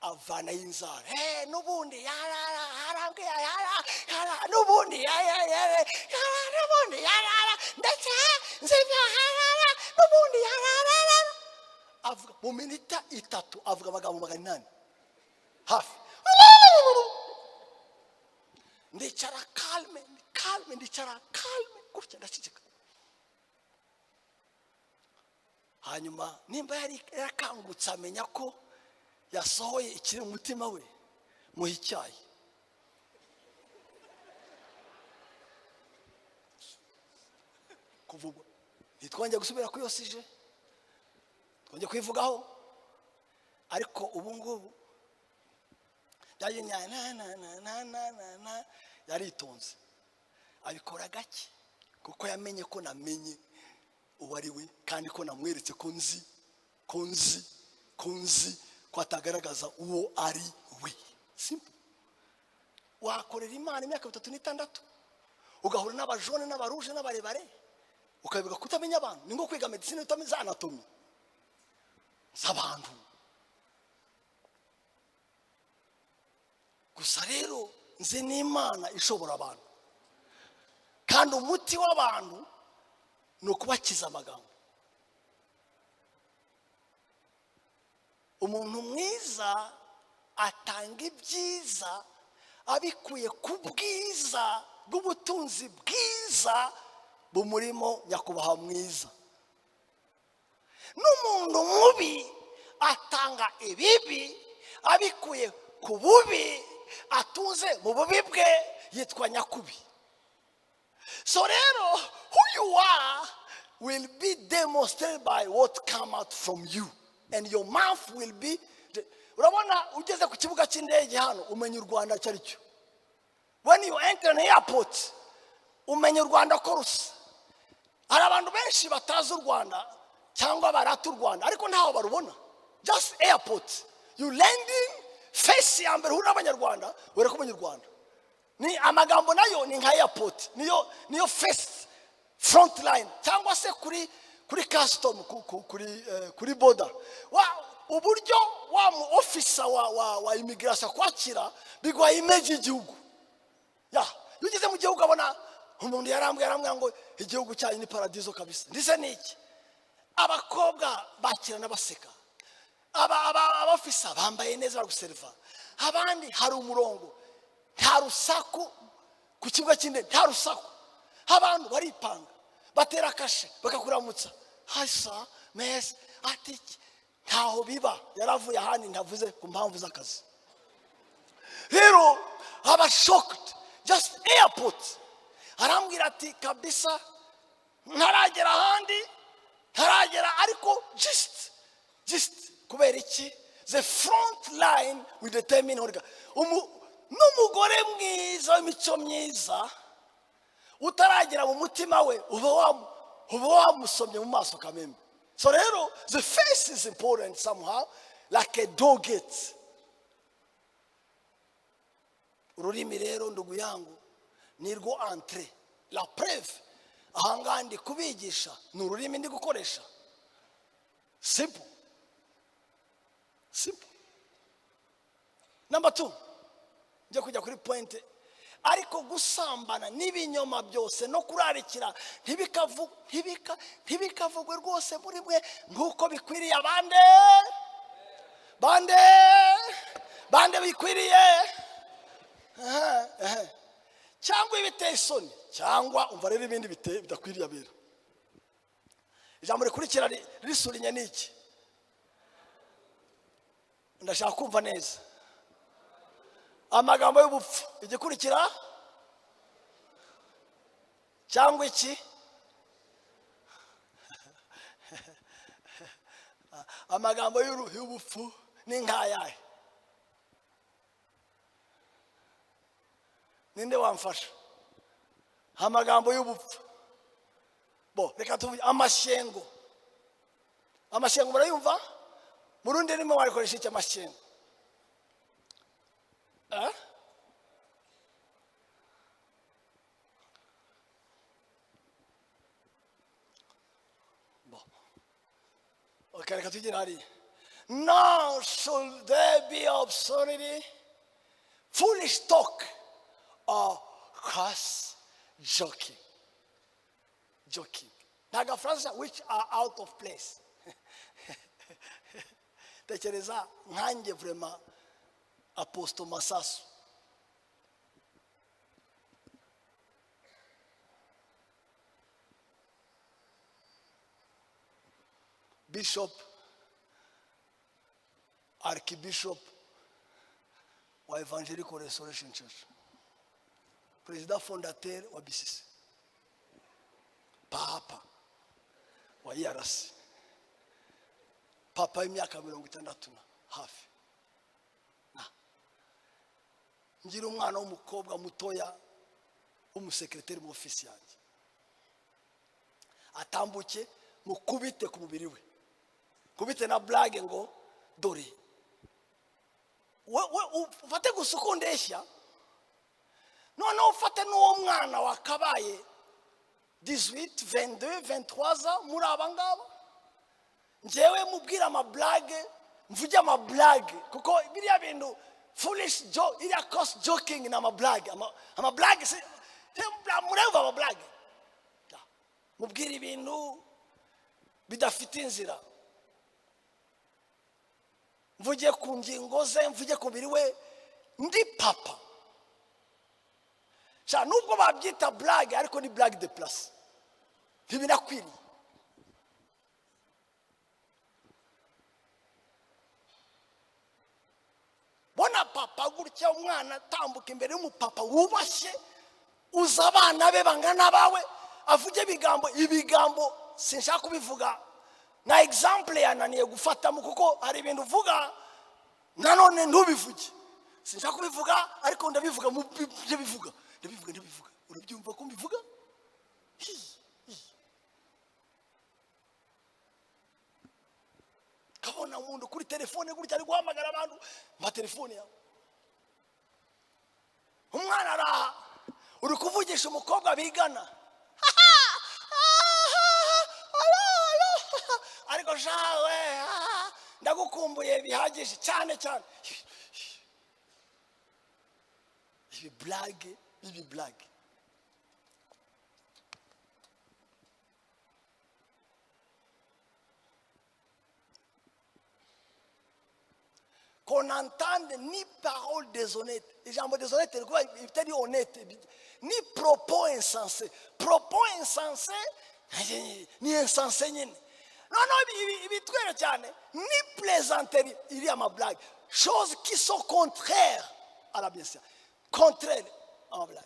avanayo inzara. "Eh, n'ubundi yarara arambwira yara yara, n'ubundi yara yara yara, n'ubundi yarara, ndetse nzibya yarara, n'ubundi yarara." Avuga mu minota 3, avuga amagambo 800 hafi. Ndicara calme calme, ndicara calme gutya, ndaceceka. Hanyuma nimba yari yarakangutse, amenya ko yasohoye ikiri mu mutima we, muha icyayi. Kuva ubwo ntitwongeye gusubira kuri iyo sujet, twongeye kuyivugaho. Ariko ubu ngubu byagiye na na na na na na na na, yaritonze, abikora gake, kuko yamenye ko namenye uwo ari we, kandi ko namweretse ko nzi ko nzi ko nzi ko atagaragaza uwo ari we. Simple. Wakorera Imana imyaka 36, ugahura n'abajone n'abaruje n'abarebare, ukabivuga kutamenya abantu. Ni nko kwiga medicine utamenya za anatomie z'abantu. Gusa rero nzi n'Imana ishobora abantu, kandi umuti w'abantu ni ukubakiza amagambo. Umuntu mwiza atanga ibyiza abikuye ku bwiza bw'ubutunzi bwiza bumurimo, nyakubahwa mwiza. N'umuntu mubi atanga ibibi abikuye ku bubi atunze mu bubi bwe, yitwa nyakubi. So rero, who you are will be demonstrated by what come out from you, and your mouth will be. Urabona, ugeze ku kibuga cy'indege hano, umenya u Rwanda icyo ari cyo. When you enter an airport, umenya u Rwanda ko rusa. Hari abantu benshi batazi u Rwanda cyangwa barata u Rwanda, ariko ntaho barubona. Just airport, you landing, face ya mbere uhura n'Abanyarwanda, wereka umenya u Rwanda. Ni amagambo nayo ni nka airport, niyo face front line, cyangwa se kuri custom, kuri border. Wa uburyo wa mu officer wa immigration kwakira, biguha image y'igihugu. Ya, iyo ugeze mu gihugu, abona umuntu yarambwiye ngo igihugu cyanyu ni paradizo kabisa. Ndetse ni iki? Abakobwa bakirana baseka, aba officer bambaye neza, baguseriva abandi, hari umurongo, nta rusaku ku kibuga cy'indege, nta rusaku, abantu baripanga, batera kashe, bakakuramutsa, hasa meza. Ati iki? Ntaho biba. Yaravuye ahandi ntavuze ku mpamvu z'akazi. Rero aba shocked, just airport. Arambwira ati kabisa ntaragera ahandi, ntaragera, ariko just kubera iki? The front line will determine. N'umugore mwiza w'imico myiza, utaragera mu mutima we, uba wamusomye mu maso kamembe. So rero, the face is important somehow, like a door gate. Ururimi rero, ndugu yangu, ni rwo entrée. La preuve, ahangaha ndi kubigisha, ni ururimi ndi gukoresha. Simple, simple. Number two, njya kujya kuri point. Ariko gusambana n'ibinyoma byose no kurarikira ntibikavugwe rwose muri mwe nk'uko bikwiriye abande bande bikwiriye. Aha, aha. Cyangwa ibiteye isoni, cyangwa umva rero ibindi bidakwiriye abera. Ijambo rikurikira risurinya ni iki? Ndashaka kumva neza. Amagambo y'ubupfu. Igikurikira, cyangwa iki? Amagambo y'ubupfu ni nk'ayahe? Ninde wamfasha? Amagambo y'ubupfu. Bo reka tuvuge amashyengo. Amashyengo murayumva? Mu rundi rurimi warikoresha iki amashyengo? Eh? Bo. Okay, reka tugire hariya. Nor should there be obscenity, foolish talk, or coarse joking. Joking. Nta gafaransa, which are out of place. Tekereza nkanjye, vraiment, Apostle Masasu, bishop, archbishop wa Evangelical Restoration Church, président fondateur wa BCC, papa wa ERC, papa w'imyaka 60 na hafi na, ngira umwana w'umukobwa mutoya w'umusekreteri mu ofisi yanjye, atambuke, mukubite ku mubiri we, kubite na blague ngo dore we ufate gusa uko ndeshya. Noneho ufate n'uwo mwana wakabaye 18, 22, 23 ans muri aba ngaba, njyewe mubwire amablague, mvuge amablague, kuko biriya bintu foolish jo, iriya coarse joking ni amablague, amablague mureba amablague. Mubwire ibintu bidafite inzira, mvuge ku ngingo ze, mvuge ku mubiri we, ndi papa. Sha, nubwo babyita blague, ariko ni blague déplacée, ntibinakwiriye. Bona papa gutya, umwana atambuka imbere y'umupapa wubashye, uza abana be bangana bawe, avuge ibigambo, ibigambo sinshaka kubivuga, na example yananiye gufatamo, kuko hari ibintu uvuga nanone ntubivuge. Sinshaka kubivuga, ariko ndabivuga mu byo bivuga, ndabivuga, ndabivuga, urabyumva ko mbivuga. Hi, hi. Kabona umuntu kuri telefone gutya ari guhamagara abantu, mpa telefone yawe. Umwana araha, uri kuvugisha umukobwa bigana, ariko shawe ndagukumbuye bihagije cyane cyane. Ibi blague, ibi blague. Qu'on n'entende ni parole déshonnête, ijambo déshonnête rikuba bitari honnête, ni propos insensé. Propos insensé ni insensé nyine. Noneho ibitwera cyane ni plaisanterie, iri amablague, choses qui sont contraires à la bienséance, contraire amablague.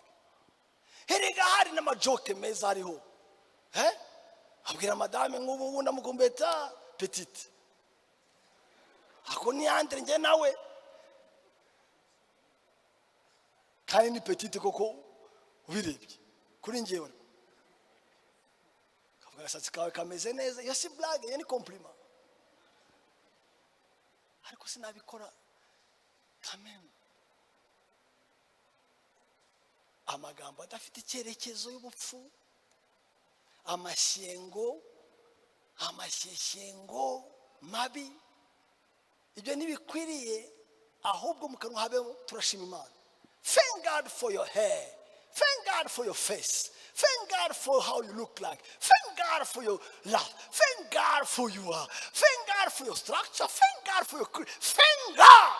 Erega hari n'amajoke meza ariho. Abwira madame nk'ubu ubu ndamukumbeta petite, ako ni entre njye nawe, kandi ni petite koko ubirebye kuri njyewe. Kavuga agasatsi kawe kameze neza, iyo si blague, iyo ni compliment, ariko sinabikora kameme. Amagambo adafite icyerekezo y'ubupfu, amashyengo, amashyeshyengo mabi, ibyo ntibikwiriye. Ahubwo mu kanwa habemo turashima Imana. Thank God for your hair, thank God for your face, thank God for how you look like, thank God for your laugh, thank God for you are, thank God for your structure, thank God for your thank God.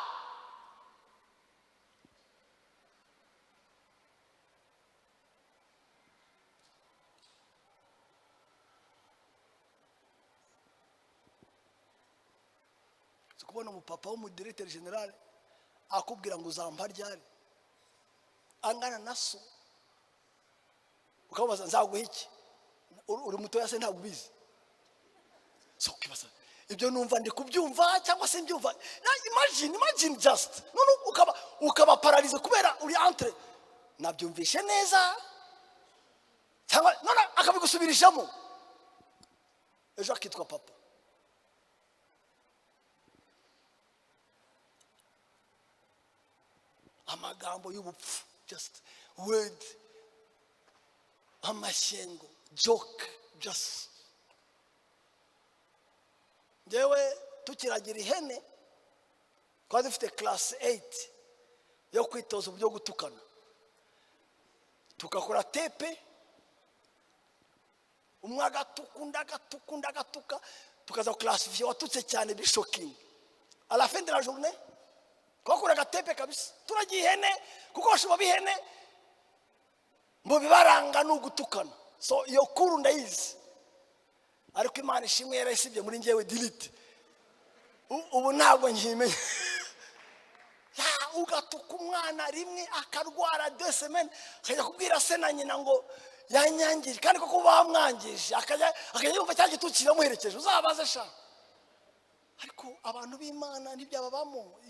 Si kubona umupapa w'umudirecteur général akubwira ngo uzampa ryari, angana na so, ukamubaza nzaguha iki, uri mutoya se ntabwo ubizi? So ukibaza ibyo numva ndi kubyumva cyangwa se mbyumva. Imagine, imagine just none ukaba paralysé kubera uri entre nabyumvishe neza cyangwa none akabigusubirishamo, ejo akitwa papa. Amagambo y'ubupfu, just word, amashyengo, joke just. Ngewe tukiragira ihene twari dufite class 8 yo kwitoza uburyo gutukana, tugakora tape, umwe agatuka, undi agatuka, undi agatuka, tukaza classifier watutse cyane bishocking. À la fin de la journée twakuraga tepe kabisa, turagiye ihene, kuko abashumba b'ihene mu bibaranga ni ugutukana. So iyo kuru ndayizi, ariko Imana ishimwe yarayisibye muri ngewe, delete. Ubu ntabwo nkimenya. Ya, ugatuka umwana rimwe akarwara 2 semaines, akajya kubwira se na nyina ngo yanyangije, kandi koko bamwangije, akajya yumva cya gitutsi kiramuherekeje. Uzabaze sha. Ariko abantu b'Imana ntibyababamo.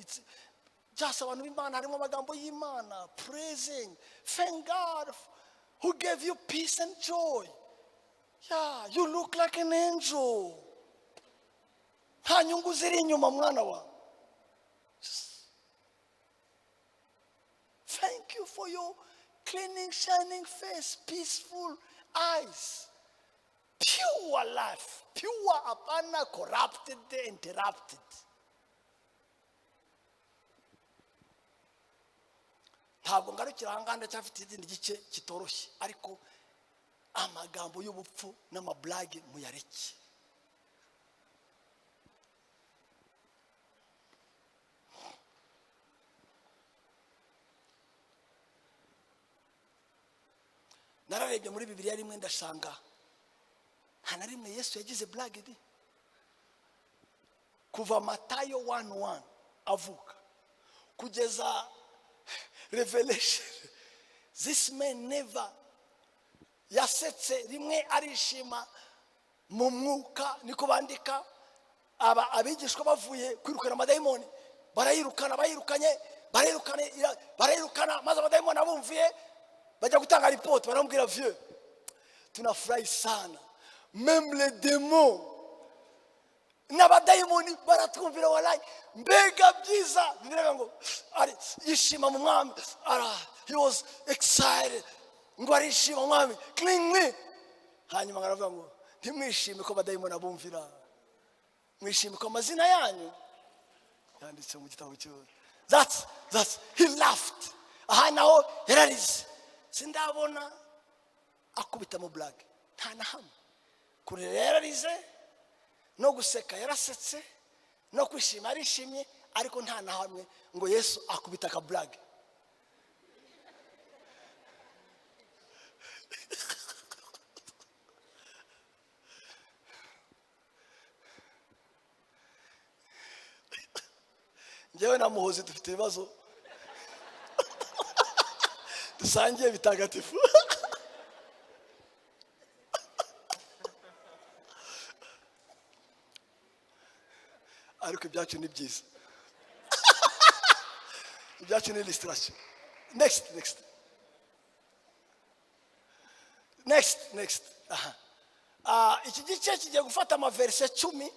Just abantu b'Imana harimo amagambo y'Imana, praising, thank God who gave you peace and joy. Yeah, you look like an angel. Nta nyungu ziri inyuma, mwana wa. Thank you for your cleaning, shining face, peaceful eyes, pure life, pure, apana corrupted, interrupted. Ntabwo ngarukira ahangaha, ndacyafite ikindi gice kitoroshye, ariko amagambo y'ubupfu n'amablague muyareke. Nararebye muri Bibiliya rimwe, ndasanga nta na rimwe Yesu yagize blague di. Kuva Matayo 1:1 avuka kugeza Revelation, this man never yasetse rimwe, arishima mu mwuka, niko bandika. Aba abigishwa bavuye kwirukana amadayimoni, barayirukana, bayirukanye, barayirukana, barayirukana, maze amadayimoni abumviye bajya gutanga ripoti. Baramubwira: "Vieux, tunafurahi sana, même les démons, n'abadayimoni baratwumvira, walayi, mbega byiza." Bibiliya ngo ari yishima mu Mwami, ara he was excited, ngo arishima mu Mwami cleanly. Hanyuma aravuga ngo: "Ntimwishime ko abadayimoni abumvira, mwishime ko amazina yanyu yanditse mu gitabo cy'ubu." That's he laughed. Aha naho yararize. Sindabona akubita mu blague, nta na hamwe. Kurira yararize, no guseka yarasetse, no kwishima yarishimye, ariko nta na hamwe ngo Yesu akubita akablague. Njyewe na Muhozi dufite ibibazo dusangiye bitagatifu, ariko ibyacu ni byiza, ibyacu ni illustration. Next, next, next, next. Aha. Ah, iki gice kigiye gufata amaversets 10,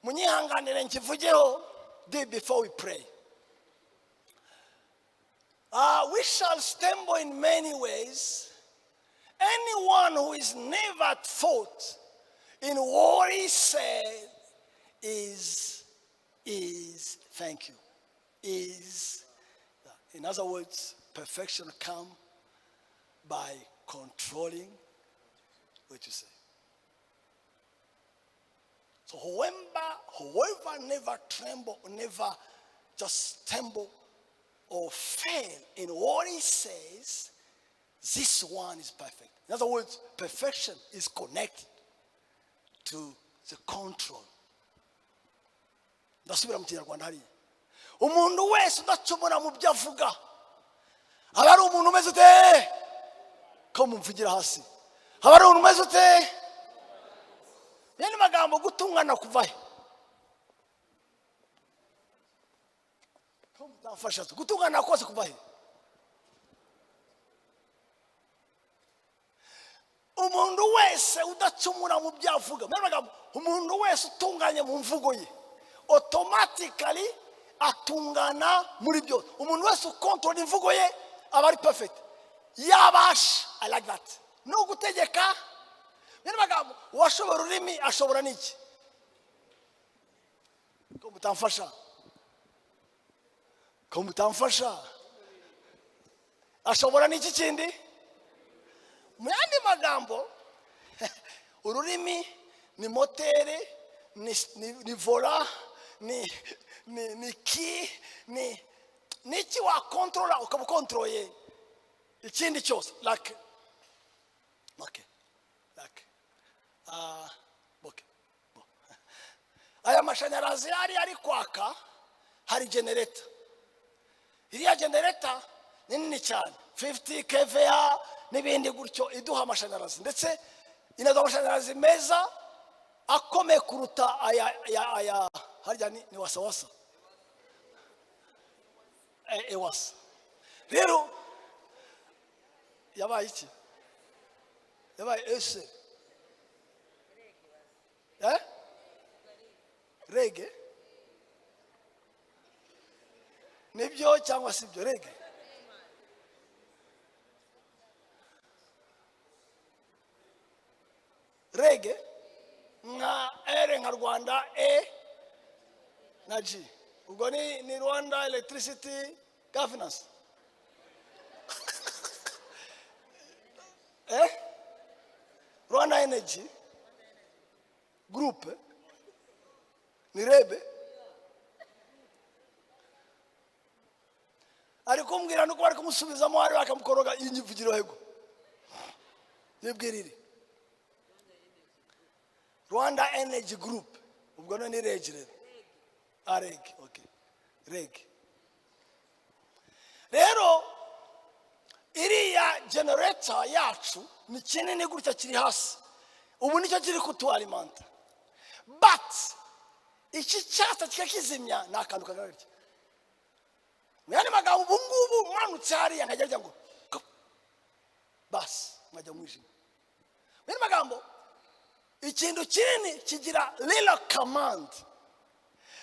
munyihanganire nkivugeho de before we pray. We shall stumble in many ways. Anyone who is never at fault in what he said is, thank you, is, in other words, perfection come by controlling what you say. So whoever never tremble, never just stumble or fail in what he says, this one is perfect. In other words, perfection is connected to the control. Ndasubira mu Kinyarwanda hariya: umuntu wese udacumura mu byo avuga aba ari umuntu umeze ute? Ko mumvugira hasi, aba ari umuntu umeze ute? Yandi magambo, gutungana kuva he? Ko mutamfasha? Gutungana kose kuva he? Umuntu wese udacumura mu byo avuga, mu yandi magambo, umuntu wese utunganye mu mvugo ye, automatically atungana muri byose. Umuntu wese ukontorora imvugo ye aba ari perfect, yabasha, I like that, no gutegeka. Mu yandi magambo, uwashobora ururimi ashobora n'iki? Ko mutamfasha? Ko mutamfasha? Ashobora n'iki kindi? Mu yandi magambo, ururimi ni moteri, ni volant, Ni ki ni iki wakontorora ukaba ukontoroye ikindi cyose? Like, okay, like, okay. Bo. Aya mashanyarazi ari kwaka, hari generator. Iriya generator ni nini cyane, 50 kVA n'ibindi gutyo, iduha amashanyarazi, ndetse inaduha amashanyarazi meza akomeye kuruta aya harya ni wasawasa, EWASA. Rero yabaye iki? Yabaye ese REG? Nibyo cyangwa si ibyo? REG, REG nka R, nka Rwanda, E na G. Ubwo ni Rwanda Electricity Governance, Rwanda Energy Group, ni REB. Ari kumbwira nuko bari kumusubizamo, hari bakamukoroga inyivugiro. Hego, nibwirire Rwanda Energy Group. Ubwo none ni REG rero. Ah, REG, okay, REG. Rero iriya generator yacu ni kinini gutya, kiri hasi, ubu nicyo kiri kutualimenta, but iki cyatsa kikakizimya ni akantu kangana gutya. Mu yandi magambo, ubu ngubu manutse hariya nkajya ngo basi nkajya mu mwijima. Mu yandi magambo, ikintu kinini kigira rero command.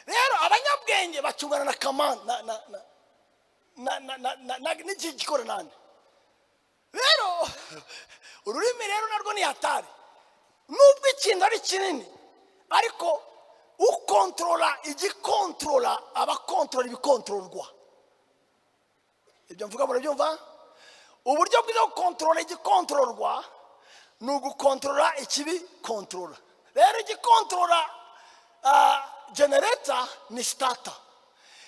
Rero abanyabwenge bacungana na command na n'iki gikora nande. Rero ururimi rero narwo ni hatari. Nubwo ikintu ari kinini, ariko ukontorora igikontorora abakontorora ibikontororwa. Ibyo mvuga murabyumva? Uburyo bwiza bwo gukontorora igikontororwa ni ugukontorora ikibikontorora. Rero igikontorora generator ni starter.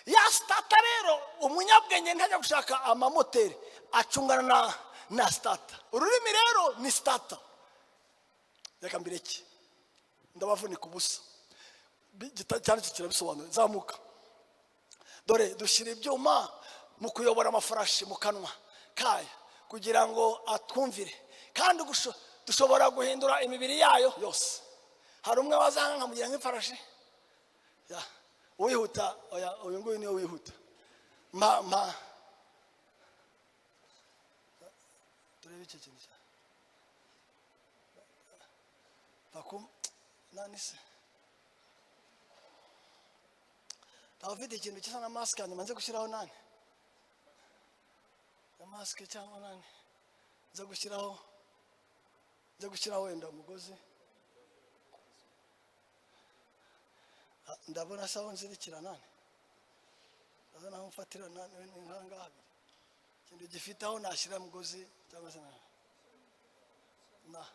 Ya starter rero, umunyabwenge ntajya gushaka amamoteri, acungana na starter. Ururimi rero ni starter. Reka mbireke, ndabavunika ubusa. Cyane kirabisobanura. Zamuka. Dore dushyira ibyuma mu kuyobora amafarashi mu kanwa kayo kugira ngo atwumvire, kandi dushobora guhindura imibiri yayo yose. Hari umwe wazanga nkamugira nk'ifarashi? Ya, uwihuta. Oya, uyu nguyu niwe wihuta. Mpa turebe icyo kintu cya bakum nani se. Ntawe ufite ikintu gisa na masike hanyuma nze gushyiraho nani na masike cyangwa nani, nze gushyiraho wenda umugozi. Ah, ndabona se aho nzirikira nani, ndabona aho mfatira nani, ni nk'ahangaha habiri, ikintu gifite aho nashyira umugozi cyangwa se na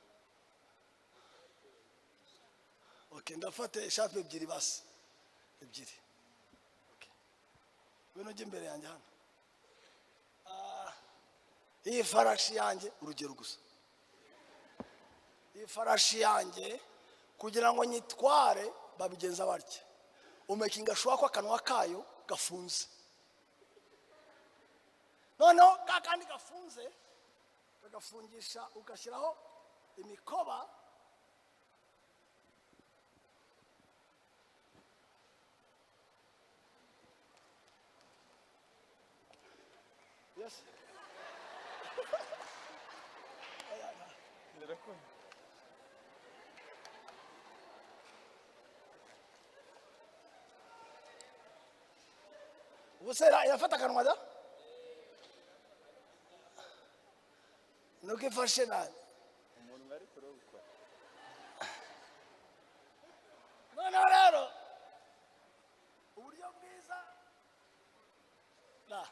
okay. Ndafata écharpe ebyiri basi, ebyiri. Okay, ngwino ujye imbere yanjye hano. Ah, iyi farashi yanjye, urugero gusa, iyi farashi yanjye kugira ngo nyitware babigenza batya: umakinga sure ko akanwa kayo gafunze, noneho ka kandi gafunze kagafungisha, ugashyiraho imikoba. Yes. Birakunda. Ubu se irafata akanwa da nuko ifashe nabi. Umuntu bari kurabukora. Noneho rero uburyo bwiza na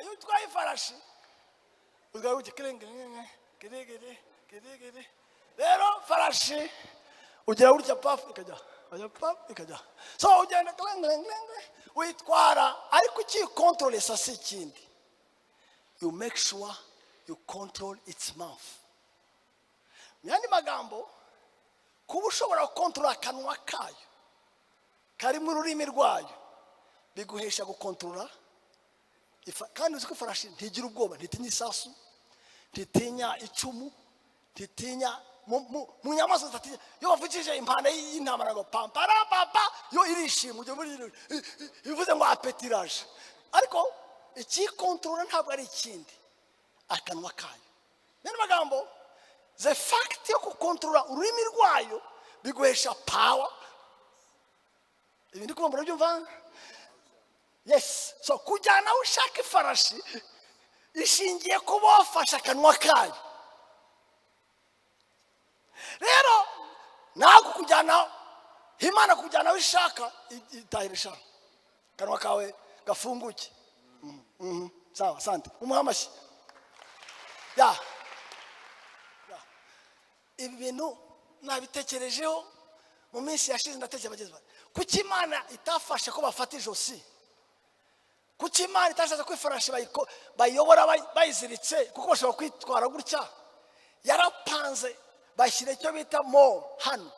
iyo utwaye ifarashi utwaye gutya, kirenge kirigiri kirigiri. Rero farashi ugira gutya, pafu, ikajya. Bajya pap, ikajya. So ugenda gleng, gleng, gleng, gleng, witwara, ariko ukiyikontorolesa si ikindi. You make sure you control its mouth. Mu yandi magambo, kuba ushobora gukontorora akanwa kayo karimo ururimi rwayo biguhesha gukontorora. Kandi uzi ko ifarashi ntigira ubwoba, ntitinya isasu, ntitinya icumu, ntitinya mu nyamaswa zidatinya. Iyo bavugije impanda y'intambara ngo pampara papa, yo irishima. Ujya muri bivuze ngo appétit iraje. Ariko ikikontorora ntabwo ari ikindi, akanwa kayo. Niyo magambo, the fact yo gukontorora ururimi rwayo biguhesha power. Ibi ndi kumva murabyumva? Yes. So kujyana aho ushaka ifarashi ishingiye kuba wafashe akanwa kayo. Rero ntabwo kujyana Imana kujyana aho ishaka, itahira ishaka akanwa kawe gafunguke. Sawa, asante, umuhe amashyi ya. Ibi bintu nabitekerejeho mu minsi yashize. Ndatekereza, bagenzi banjye, kuki Imana itafashe ko bafata ijosi? Kuki Imana itashatse ko ifarashi bayiyobora bayiziritse? Kuko bashobora kwitwara gutya. Yarapanze bashyira icyo bita mo hano,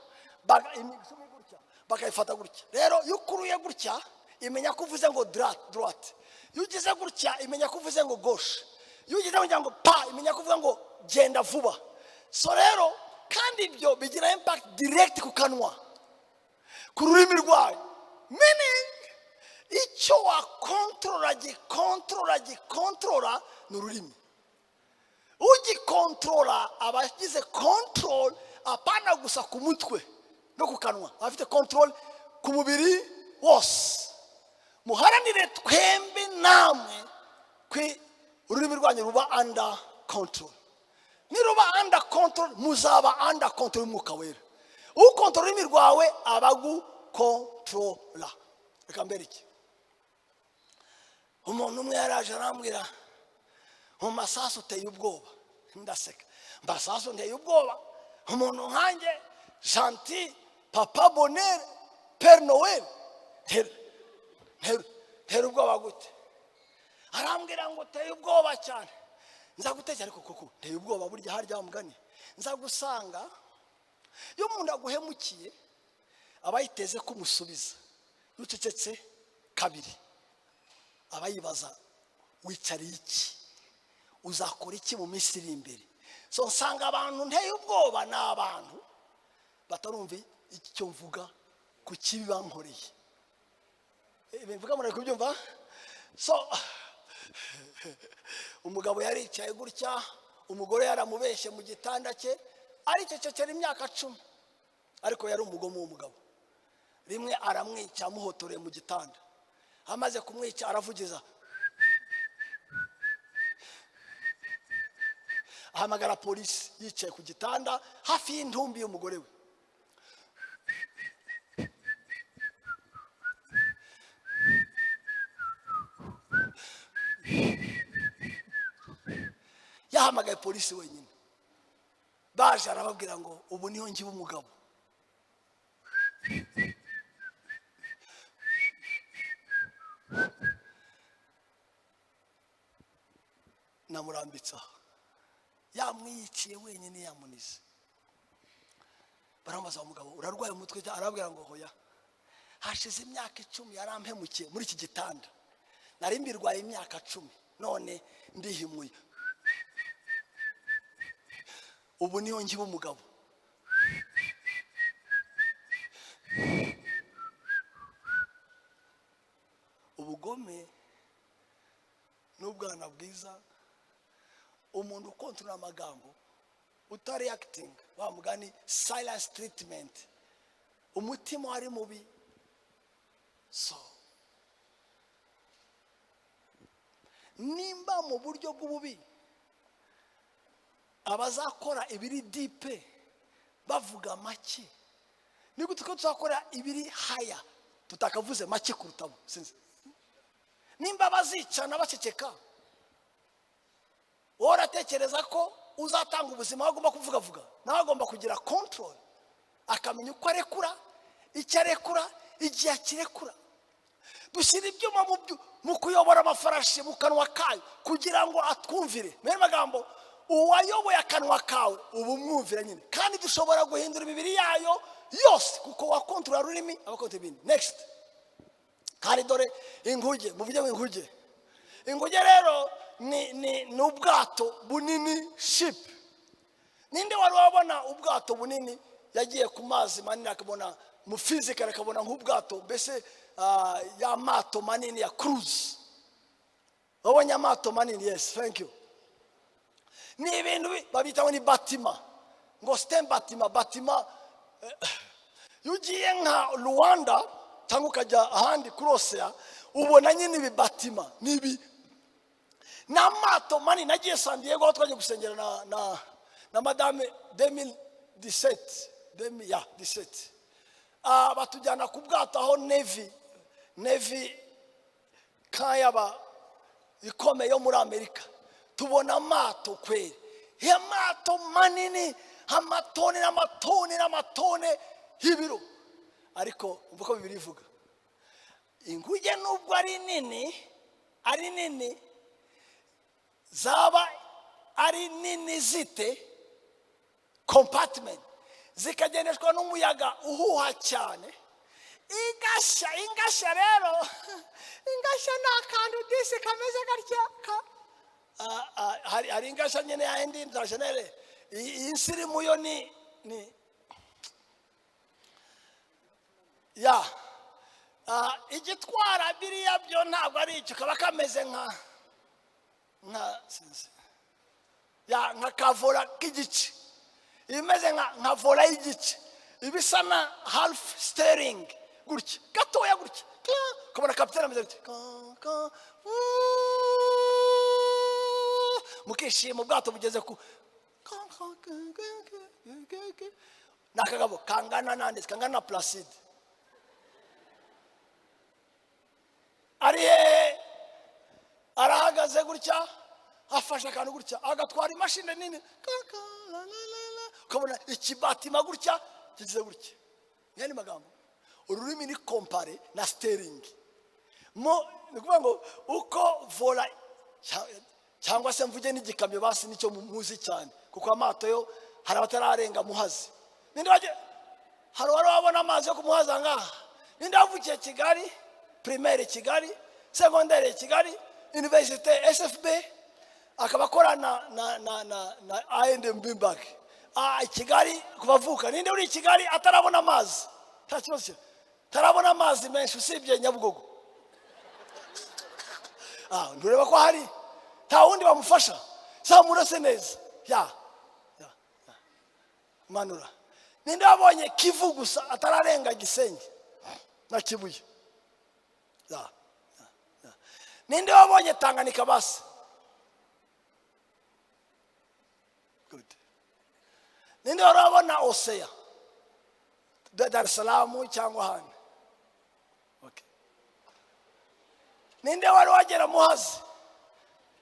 imishumi gutya, bakayifata gutya. Rero iyo ukuruye gutya imenya ko uvuze ngo droite, iyo ugize gutya imenya ko uvuze ngo gauche, iyo ugize gutya ngo pa imenya ko uvuga ngo genda vuba. So rero kandi ibyo bigira impact direct ku kanwa, ku rurimi rwayo, meaning icyo wakontorora, gikontorora, gikontorora ni ururimi. Ugikontorora aba agize control, apana gusa ku mutwe no ku kanwa, aba afite control ku mubiri wose. Muharanire twembi namwe kwi ururimi rwanyu ruba under control. Niruba under control, muzaba under control y'Umwuka Wera. Ukontorora ururimi rwawe aba agukontorora. Reka mbere iki, umuntu umwe yaraje arambwira mu masasu uteye ubwoba. Ndaseka, masasu nteye ubwoba? Umuntu nkanjye, gentil, papa bonheur, Père Noël, ntera ubwoba gute? Arambwira ngo uteye ubwoba cyane. Nza gutekera, ariko koko nteye ubwoba? Burya harya mugani nza gusanga iyo umuntu aguhemukiye aba yiteze ko umusubiza. Iyo ucecetse kabiri aba yibaza: wicariye iki? Uzakora iki mu minsi iri imbere? So nsanga abantu nteye ubwoba ni abantu batarumva icyo mvuga ku kibi bankoreye. Ibi mvuga muri kubyumva? So umugabo yaricaye gutya, umugore yaramubeshye mu gitanda cye, aricecekera imyaka 10. Ariko yari umugome w'umugabo. Rimwe aramwica, amuhotoreye mu gitanda. Amaze kumwica aravugiza, ahamagara polisi, yicaye ku gitanda hafi y'intumbi y'umugore we. Yahamagaye polisi wenyine. Baje arababwira ngo ubu niho ngiba umugabo. Namurambitse aho, yamwiyiciye wenyine, yamunize. Baramubaza: umugabo, urarwaye umutwe? Arababwira ngo hoya, hashize imyaka 10 yarampemukiye muri iki gitanda, nari mbirwaye imyaka 10, none ndihimuye, ubu niyo ngiba umugabo. Ubugome n'ubwana bwiza. Umuntu ukontorora amagambo, utari acting wa mugani, silence treatment, umutima wari mubi. So nimba mu buryo bw'ububi abazakora ibiri deep bavuga make, ni gute ko tuzakora ibiri haya tutakavuze make kurutabo? Sinzi nimba bazicana baceceka. Wowe uratekereza ko uzatanga ubuzima agomba kuvugavuga? Nawe agomba kugira control, akamenya uko arekura. Icyo arekura, igihe akirekura. Dushyira ibyuma mu kuyobora amafarashi mu kanwa kayo kugira ngo atwumvire. Mu yandi magambo, uwayoboye akanwa kawe uba umwumvira nyine. Kandi dushobora guhindura imibiri yayo yose, kuko wakontorora ururimi aba akontorora ibindi. Next. Kandi dore inguge. Muvuge ngo inguge. Inguge rero ni ubwato bunini, ship. Ninde wari wabona ubwato bunini, yagiye ku mazi manini, akabona mu physical, akabona nk'ubwato mbese, ya mato manini ya cruise? Wabonye amato manini? Yes, thank you. Ni ibintu babita ngo ni bâtiment, ngo c'est un bâtiment. Bâtiment, iyo ugiye nka Rwanda cyangwa ukajya ahandi kuri océan, ubona nyine ibi bâtiment ni ibi, ni amato manini. Nagiye San Diego aho twagiye gusengera na madame 2017, ya 17. Batujyana ku bwato aho Navy kayaba ikomeye yo muri Amerika. Tubona amato kweri, amato manini, amatone n'amatone n'amatone y'ibiro. Ariko umva uko Bibiliya ivuga inguge: nubwo ari nini, ari nini, zaba ari nini zite, compartment zikagendeshwa n'umuyaga uhuha cyane, igashya. Ingashya rero, ingashya ni akantu disi kameze gatya ka. Hari ingashya nyine ya indi internationale. Iyi nsirimu yo ni ya igitwara biriya byo ntabwo ari icyo, kaba kameze nka sinzi, ya nka kavora k'igice, ibimeze nka volant y'igice, ibisa na half steering gutya, gatoya gutya. Ukabona kapitene ameze gutya. Wuuu, mukishima ubwato bugeze ku ni akagabo kangana nande? Kangana na Placide. Ari hehe? Arahagaze gutya, afashe akantu gutya, agatwara imashini nini. Ka, la, la, la, la. Ukabona iki bâtiment gutya kigize gutya. Mu magambo, ururimi ni comparé na steering. Mo ni ukuvuga ngo uko volant cyangwa se mvuge n'igikamyo basi, nicyo muzi cyane, kuko amato yo hari abatararenga Muhazi. Ninde hari uwari wabona amazi yo kumuhaza ngaha? Ninde wavukiye Kigali, primaire Kigali, secondaire Kigali, université SFB, akaba akora na I&M Bank i Kigali kubavuka? Ninde uri i Kigali atarabona amazi? Nta kibazo, atarabona amazi menshi usibye Nyabugogo. Ntureba ko hari nta wundi bamufasha? Zamurase neza ya. Manura. Ninde wabonye Kivu gusa, atararenga Gisenyi na Kibuye? Ya. Ninde wabonye Tanganyika basi? Good. Ninde wari wabona océan, Dar es Salaam cyangwa ahandi? Okay. Ninde wari wagera Muhazi,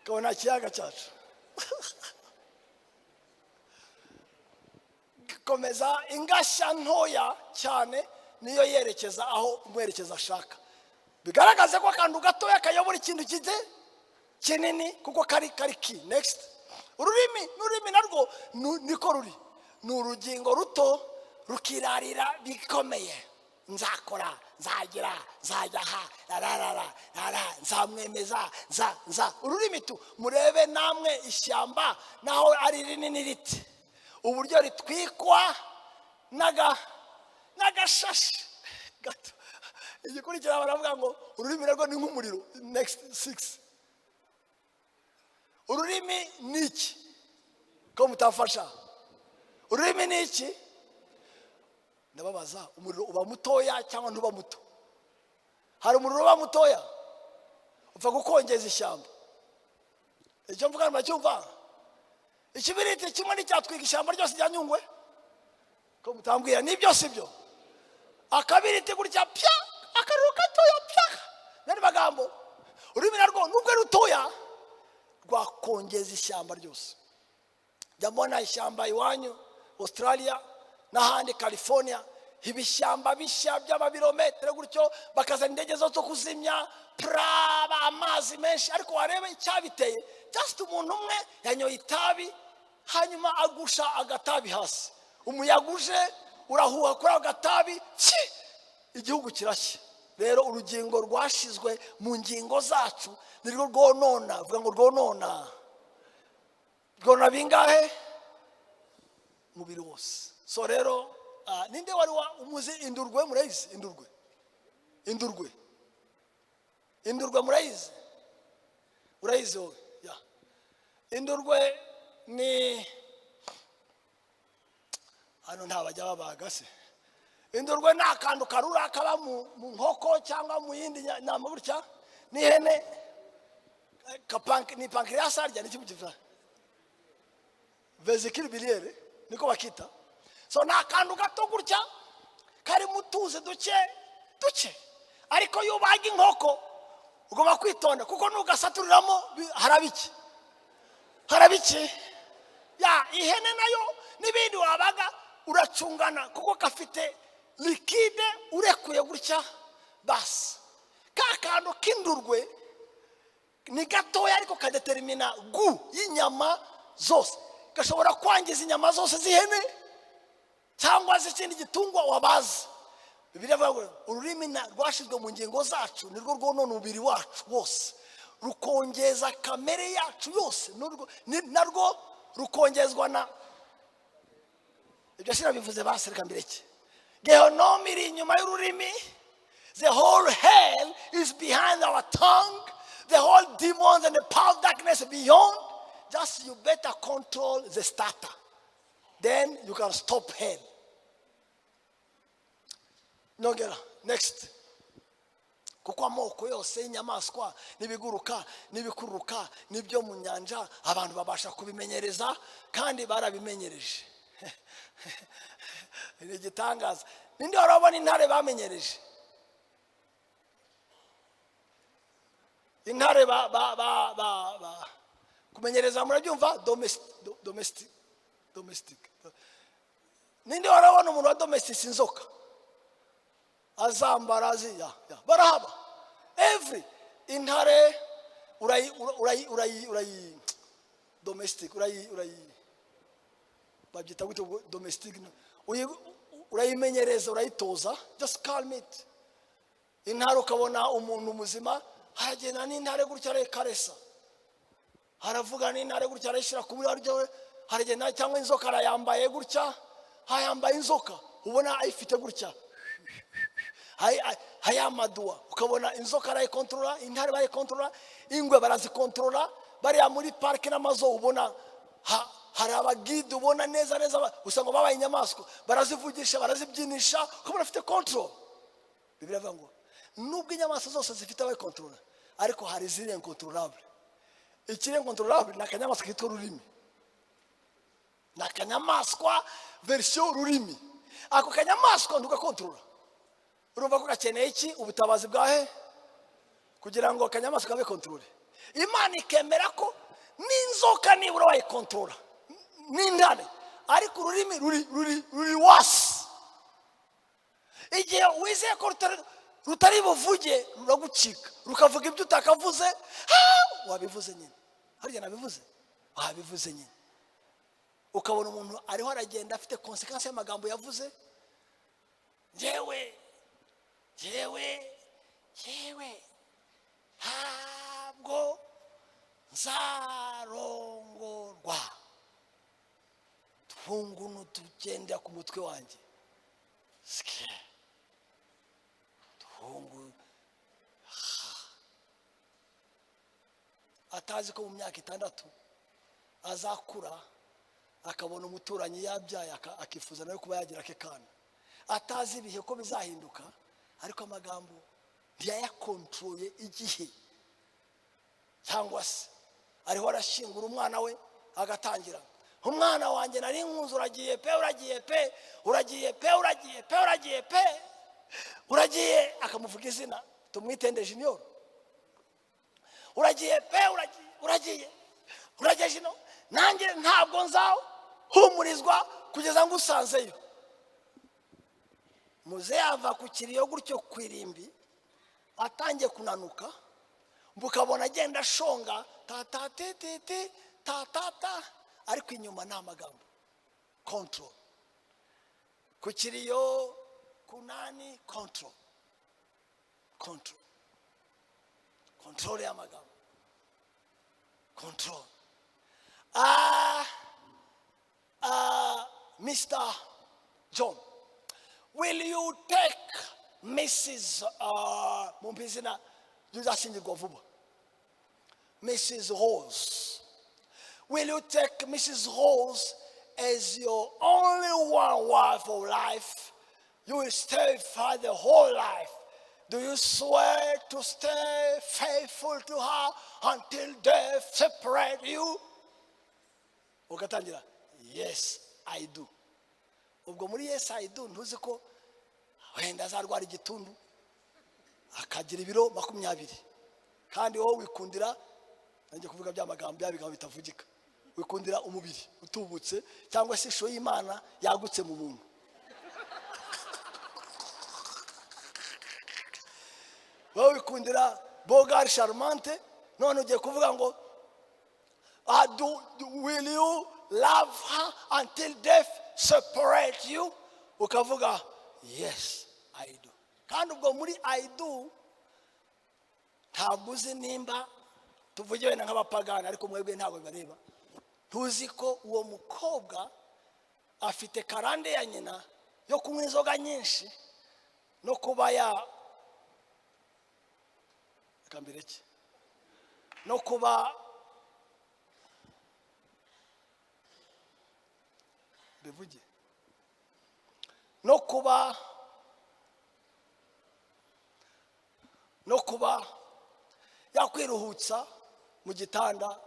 ukabona ikiyaga cyacu? Komeza. Ingashya ntoya cyane niyo yerekeza aho umwerekeza ashaka. Bigaragaze ko akantu gatoya kayobora ikintu kijye kinini, kuko kari ki. Next. Ururimi n'ururimi narwo niko ruri, ni urugingo ruto rukirarira bikomeye: nzakora, nzagira, nzajya aha, rararara rara, nzamwemeza, nza nza. Ururimi tu murebe namwe ishyamba naho ari rinini riti, uburyo ritwikwa n'agashashi gato. Igikurikira, baravuga ngo ururimi narwo ni nk'umuriro. Next, six. Ururimi ni iki ko mutafasha? Ururimi ni iki? Ndababaza, umuriro uba mutoya cyangwa ntuba muto? Hari umuriro uba mutoya upfa gukongeza ishyamba? Icyo mvuga muracyumva? Ikibiriti kimwe nticyatwika ishyamba ryose rya Nyungwe? Ko mutambwira nibyo, si byo? Akabiriti gutya, pya, akariro gatoya, pya. N'andi magambo, ururimi narwo nubwo ari rutoya rwakongeza ishyamba ryose. Jya mbona ishyamba iwanyu Australia n'ahandi California. Ibishyamba bishya by'amabirometero gutyo, bakazana indege zo kuzimya praba amazi menshi. Ariko wareba icyabiteye, just umuntu umwe yanyoye itabi, hanyuma agusha agatabi hasi, umuyaga uje urahuha kuri ako gatabi, tsi, igihugu kirashya. Rero urugingo rwashizwe mu ngingo zacu nirwo rwonona. Vuga ngo rwonona. Rwonona bingahe? Umubiri wose. So rero ninde wari wa umuzi indurwe? Murayizi indurwe? Indurwe, indurwe murayizi? Urayizi wowe? Ya, indurwe ni hano nta bajya babaga se. Indurwe ni akantu karura kaba mu nkoko cyangwa mu yindi nyama gutya n'ihene. Ni pancréas arya, ni kivuga vésicule biliaire, niko bakita. So ni akantu gato gutya karimo utuzi duke duke, ariko iyo ubaga inkoko ugomba kwitonda, kuko nugasaturiramo haraba iki? Haraba iki? Ya ihene nayo n'ibindi wabaga uracungana, kuko gafite liquide urekuye gutya. Basi ka kantu k'indurwe ni gatoya, ariko kadetermina goût y'inyama zose. Gashobora kwangiza inyama zose z'ihene cyangwa se ikindi gitungwa wabaze. Bibiliya ivuga ngo ururimi rwashyizwe mu ngingo zacu nirwo rwonona umubiri wacu wose, rukongeza kamere yacu yose, narwo rukongezwa na ibyo sinabivuze. Basi reka mbireke. Gehonomu iri inyuma y'ururimi. The whole hell is behind our tongue, the whole demons and the power of darkness beyond. Just you better control the starter, then you can stop hell. Nongera next. Kuko amoko yose y'inyamaswa n'ibiguruka n'ibikururuka n'ibyo mu nyanja, abantu babasha kubimenyereza, kandi barabimenyereje. Ni igitangaza. Ninde wari wabona intare bamenyereje? Intare ba kumenyereza, murabyumva? Domestic, domestic. Ninde wari wabona umuntu wa domestic inzoka azambara azi? Ya, barahaba. Every intare urayi urayi urayi urayi domestic, urayi babyita gute ubwo? Domestic urayimenyereza, urayitoza, just calm it. Intare, ukabona umuntu muzima aragenda n'intare gutya, arekaresa, aravuga n'intare gutya, arayishyira ku buryo aragenda, cyangwa inzoka arayambaye gutya, ayambaye inzoka, ubona ayifite gutya, ayamaduwa, ukabona inzoka arayikontorora, intare barayikontorora, ingwe barazikontorora. Bariya muri parike n'amazu ubona hari abaguide, ubona neza neza usanga babaye inyamaswa, barazivugisha, barazibyinisha, ukabona afite control. Bibiliya ivuga ngo nubwo inyamaswa zose zifite abayikontorora, ariko hari iziri incontrôlable. Ikiri incontrôlable ni akanyamaswa kitwa ururimi, ni akanyamaswa version rurimi. Ako kanyamaswa ntugakontorora. Urumva ko gakeneye iki? Ubutabazi bwahe kugira ngo akanyamaswa kabe contrôlé? Imana ikemera ko n'inzoka nibura wayikontorora, n'intare, ariko ururimi ruri wasi. Igihe wizeye ko rutari buvuge, ruragucika, rukavuga ibyo utakavuze. Ah, wabivuze nyine, harya nabivuze, wabivuze nyine. Ukabona umuntu ariho aragenda afite conséquence y'amagambo yavuze. Njyewe, njyewe, njyewe ntabwo nzarongorwa, tungunu tugenda ku mutwe wanjye. Sike tungu atazi ko mu myaka 6 azakura, akabona umuturanyi yabyaye, akifuza nawe kuba yagira ake kana, atazi ibihe ko bizahinduka. Ariko amagambo ntiyayakontroye igihe. Cyangwa se ariho arashyingura umwana we, agatangira: "Umwana wanjye nari nkunze, uragiye pe, uragiye pe, uragiye pe, uragiye pe, uragiye pe, uragiye." Akamuvuga izina, tumwitende Junior. "Uragiye pe, uragiye, uragiye, uragiye jino, nanjye ntabwo nzahumurizwa kugeza ngusanzeyo." Muze yava ku kiriyo gutyo ku irimbi, atangiye kunanuka, mukabona agenda ashonga ta ta ti ti ti ta ta ta, ariko inyuma ni amagambo. Control ku kiriyo, kunani, control, control, control y'amagambo, control. Mr. John, will you take Mrs. Mumpe izina ry'uzashyingirwa vuba, Mrs. Rose? Will you take Mrs. Rose as your only one wife of life? You will stay for the whole life. Do you swear to stay faithful to her until death separate you? Ugatangira, "Yes, I do." Ubwo muri "Yes, I do" ntuzi ko wenda azarwara igituntu, akagira ibiro 20, kandi wowe wikundira, nanjye kuvuga bya magambo, bya bigambo bitavugika, wikundira umubiri utubutse cyangwa se ishusho y'Imana yagutse mu muntu. Wowe wikundira bogari charmante, none ugiye kuvuga ngo "Will you love her until death separate you?" Ukavuga, "Yes, I do." Kandi ubwo muri "I do" ntabwo uzi nimba, tuvuge wenda nk'abapagani, ariko mwebwe ntabwo bibareba, ntuzi ko uwo mukobwa afite karande ya nyina yo kunywa inzoga nyinshi no kuba ya, reka mbireke, no kuba, bivuge, no kuba yakwiruhutsa mu gitanda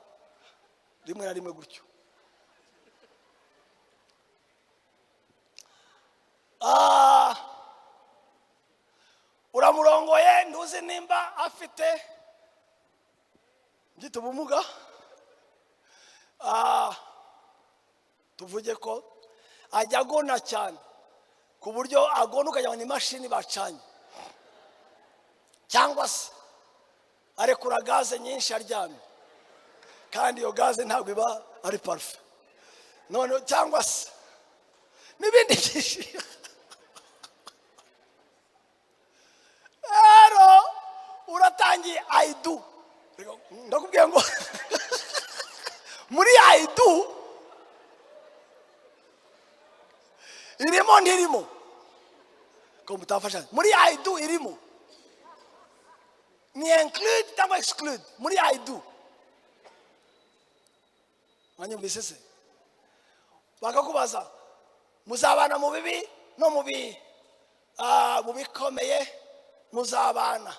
rimwe na rimwe gutyo. Uramurongoye, ntuzi nimba afite ngita ubumuga. Tuvuge ko ajya agona cyane ku buryo agona ukagira ngo ni imashini bacanye, cyangwa se arekura gaze nyinshi aryamye, kandi iyo gaze ntabwo iba ari parufe none, cyangwa se n'ibindi byinshi. Rero uratangiye, "I do." Ndakubwiye ngo muri "I do" irimo, ntirimo? Ko mutafasha? Muri "I do" irimo, ni include cyangwa exclude muri "I do"? Mwanyumvise se? Bakakubaza, muzabana mu bibi no mu bikomeye? Muzabana?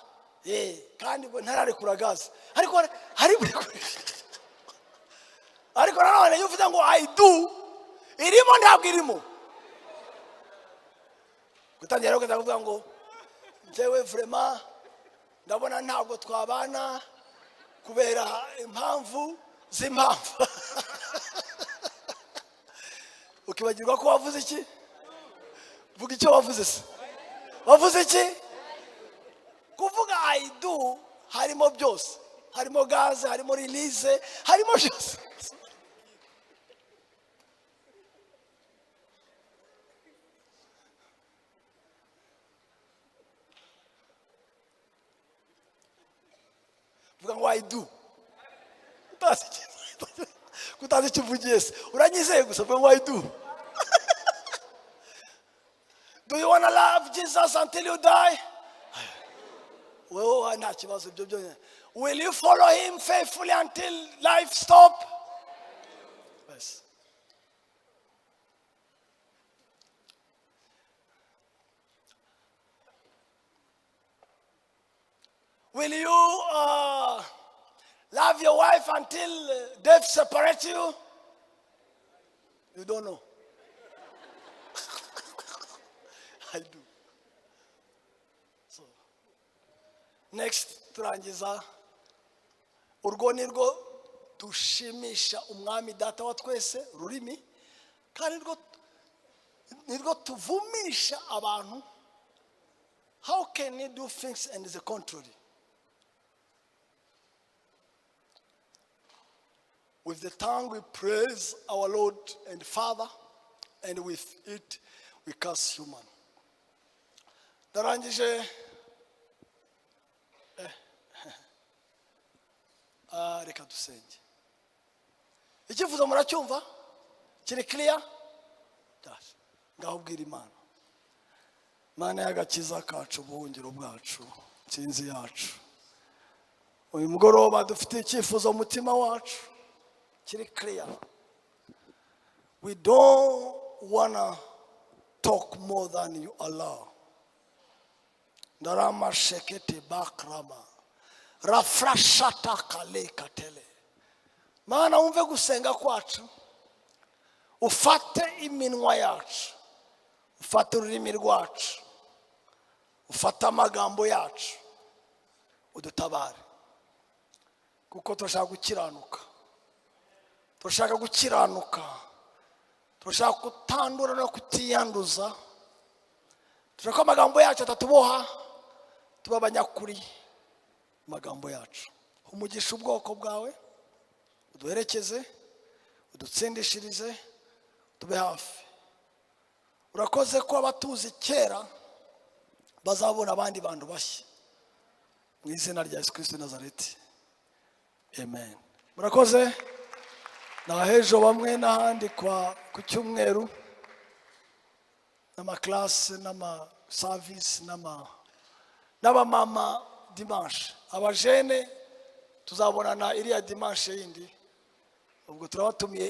Kandi ngo ntararekura gaze, ariko hari, ariko nanone iyo uvuze ngo "I do", irimo, ntabwo irimo? Gutangira rero kuvuga ngo njyewe vraiment ndabona ntabwo twabana kubera impamvu z'impamvu, ukibagirwa ko wavuze iki? Vuga icyo wavuze se. Wavuze iki? Kuvuga "I do" harimo byose, harimo gaze, harimo release, harimo byose. Vuga ngo "I do". Utazi icyo uvugiye se? Uranyizeye gusa, vuga ngo "I do". Do you wanna love Jesus until you die? Wewe nta kibazo, ibyo byonyine. Will you follow him faithfully until life stop? Yes. Will you love your wife until death separates you? You don't know. I do. So, next, turangiza. Urwo ni rwo dushimisha Umwami Data wa twese, rurimi, kandi nirwo tuvumisha abantu. How can you do things and the contrary? With the tongue we praise our Lord and Father, and with it we curse human. Ndarangije. Reka dusenge. Icyifuzo muracyumva kiri clear. Ndaje. Ngaho ubwira Imana. Mana y'agakiza kacu, ubuhungiro bwacu, nsinzi yacu, uyu mugoroba dufite icyifuzo mu mutima wacu kiri clear. We don't wanna talk more than you allow. Ndarama shekete bakrama rafrashata kale katele. Mana, wumve gusenga kwacu, ufate iminwa yacu, ufate ururimi rwacu, ufate amagambo yacu, udutabare, kuko turashaka gukiranuka, turashaka gukiranuka, turashaka kutandura no kutiyanduza. Turashaka ko amagambo yacu atatuboha, tuba abanyakuri amagambo yacu. Umugisha ubwoko bwawe, uduherekeze, udutsindishirize, tube hafi. Urakoze ko abatuzi kera bazabona abandi bantu bashya, mu izina rya Yesu Kirisito Nazareti, amen. Murakoze. Nahejo bamwe n'ahandi kwa ku cyumweru n'amaklase n'amasavisi n'abamama dimanche, abajene tuzabonana iriya dimanche yindi. Ubwo turabatumiye.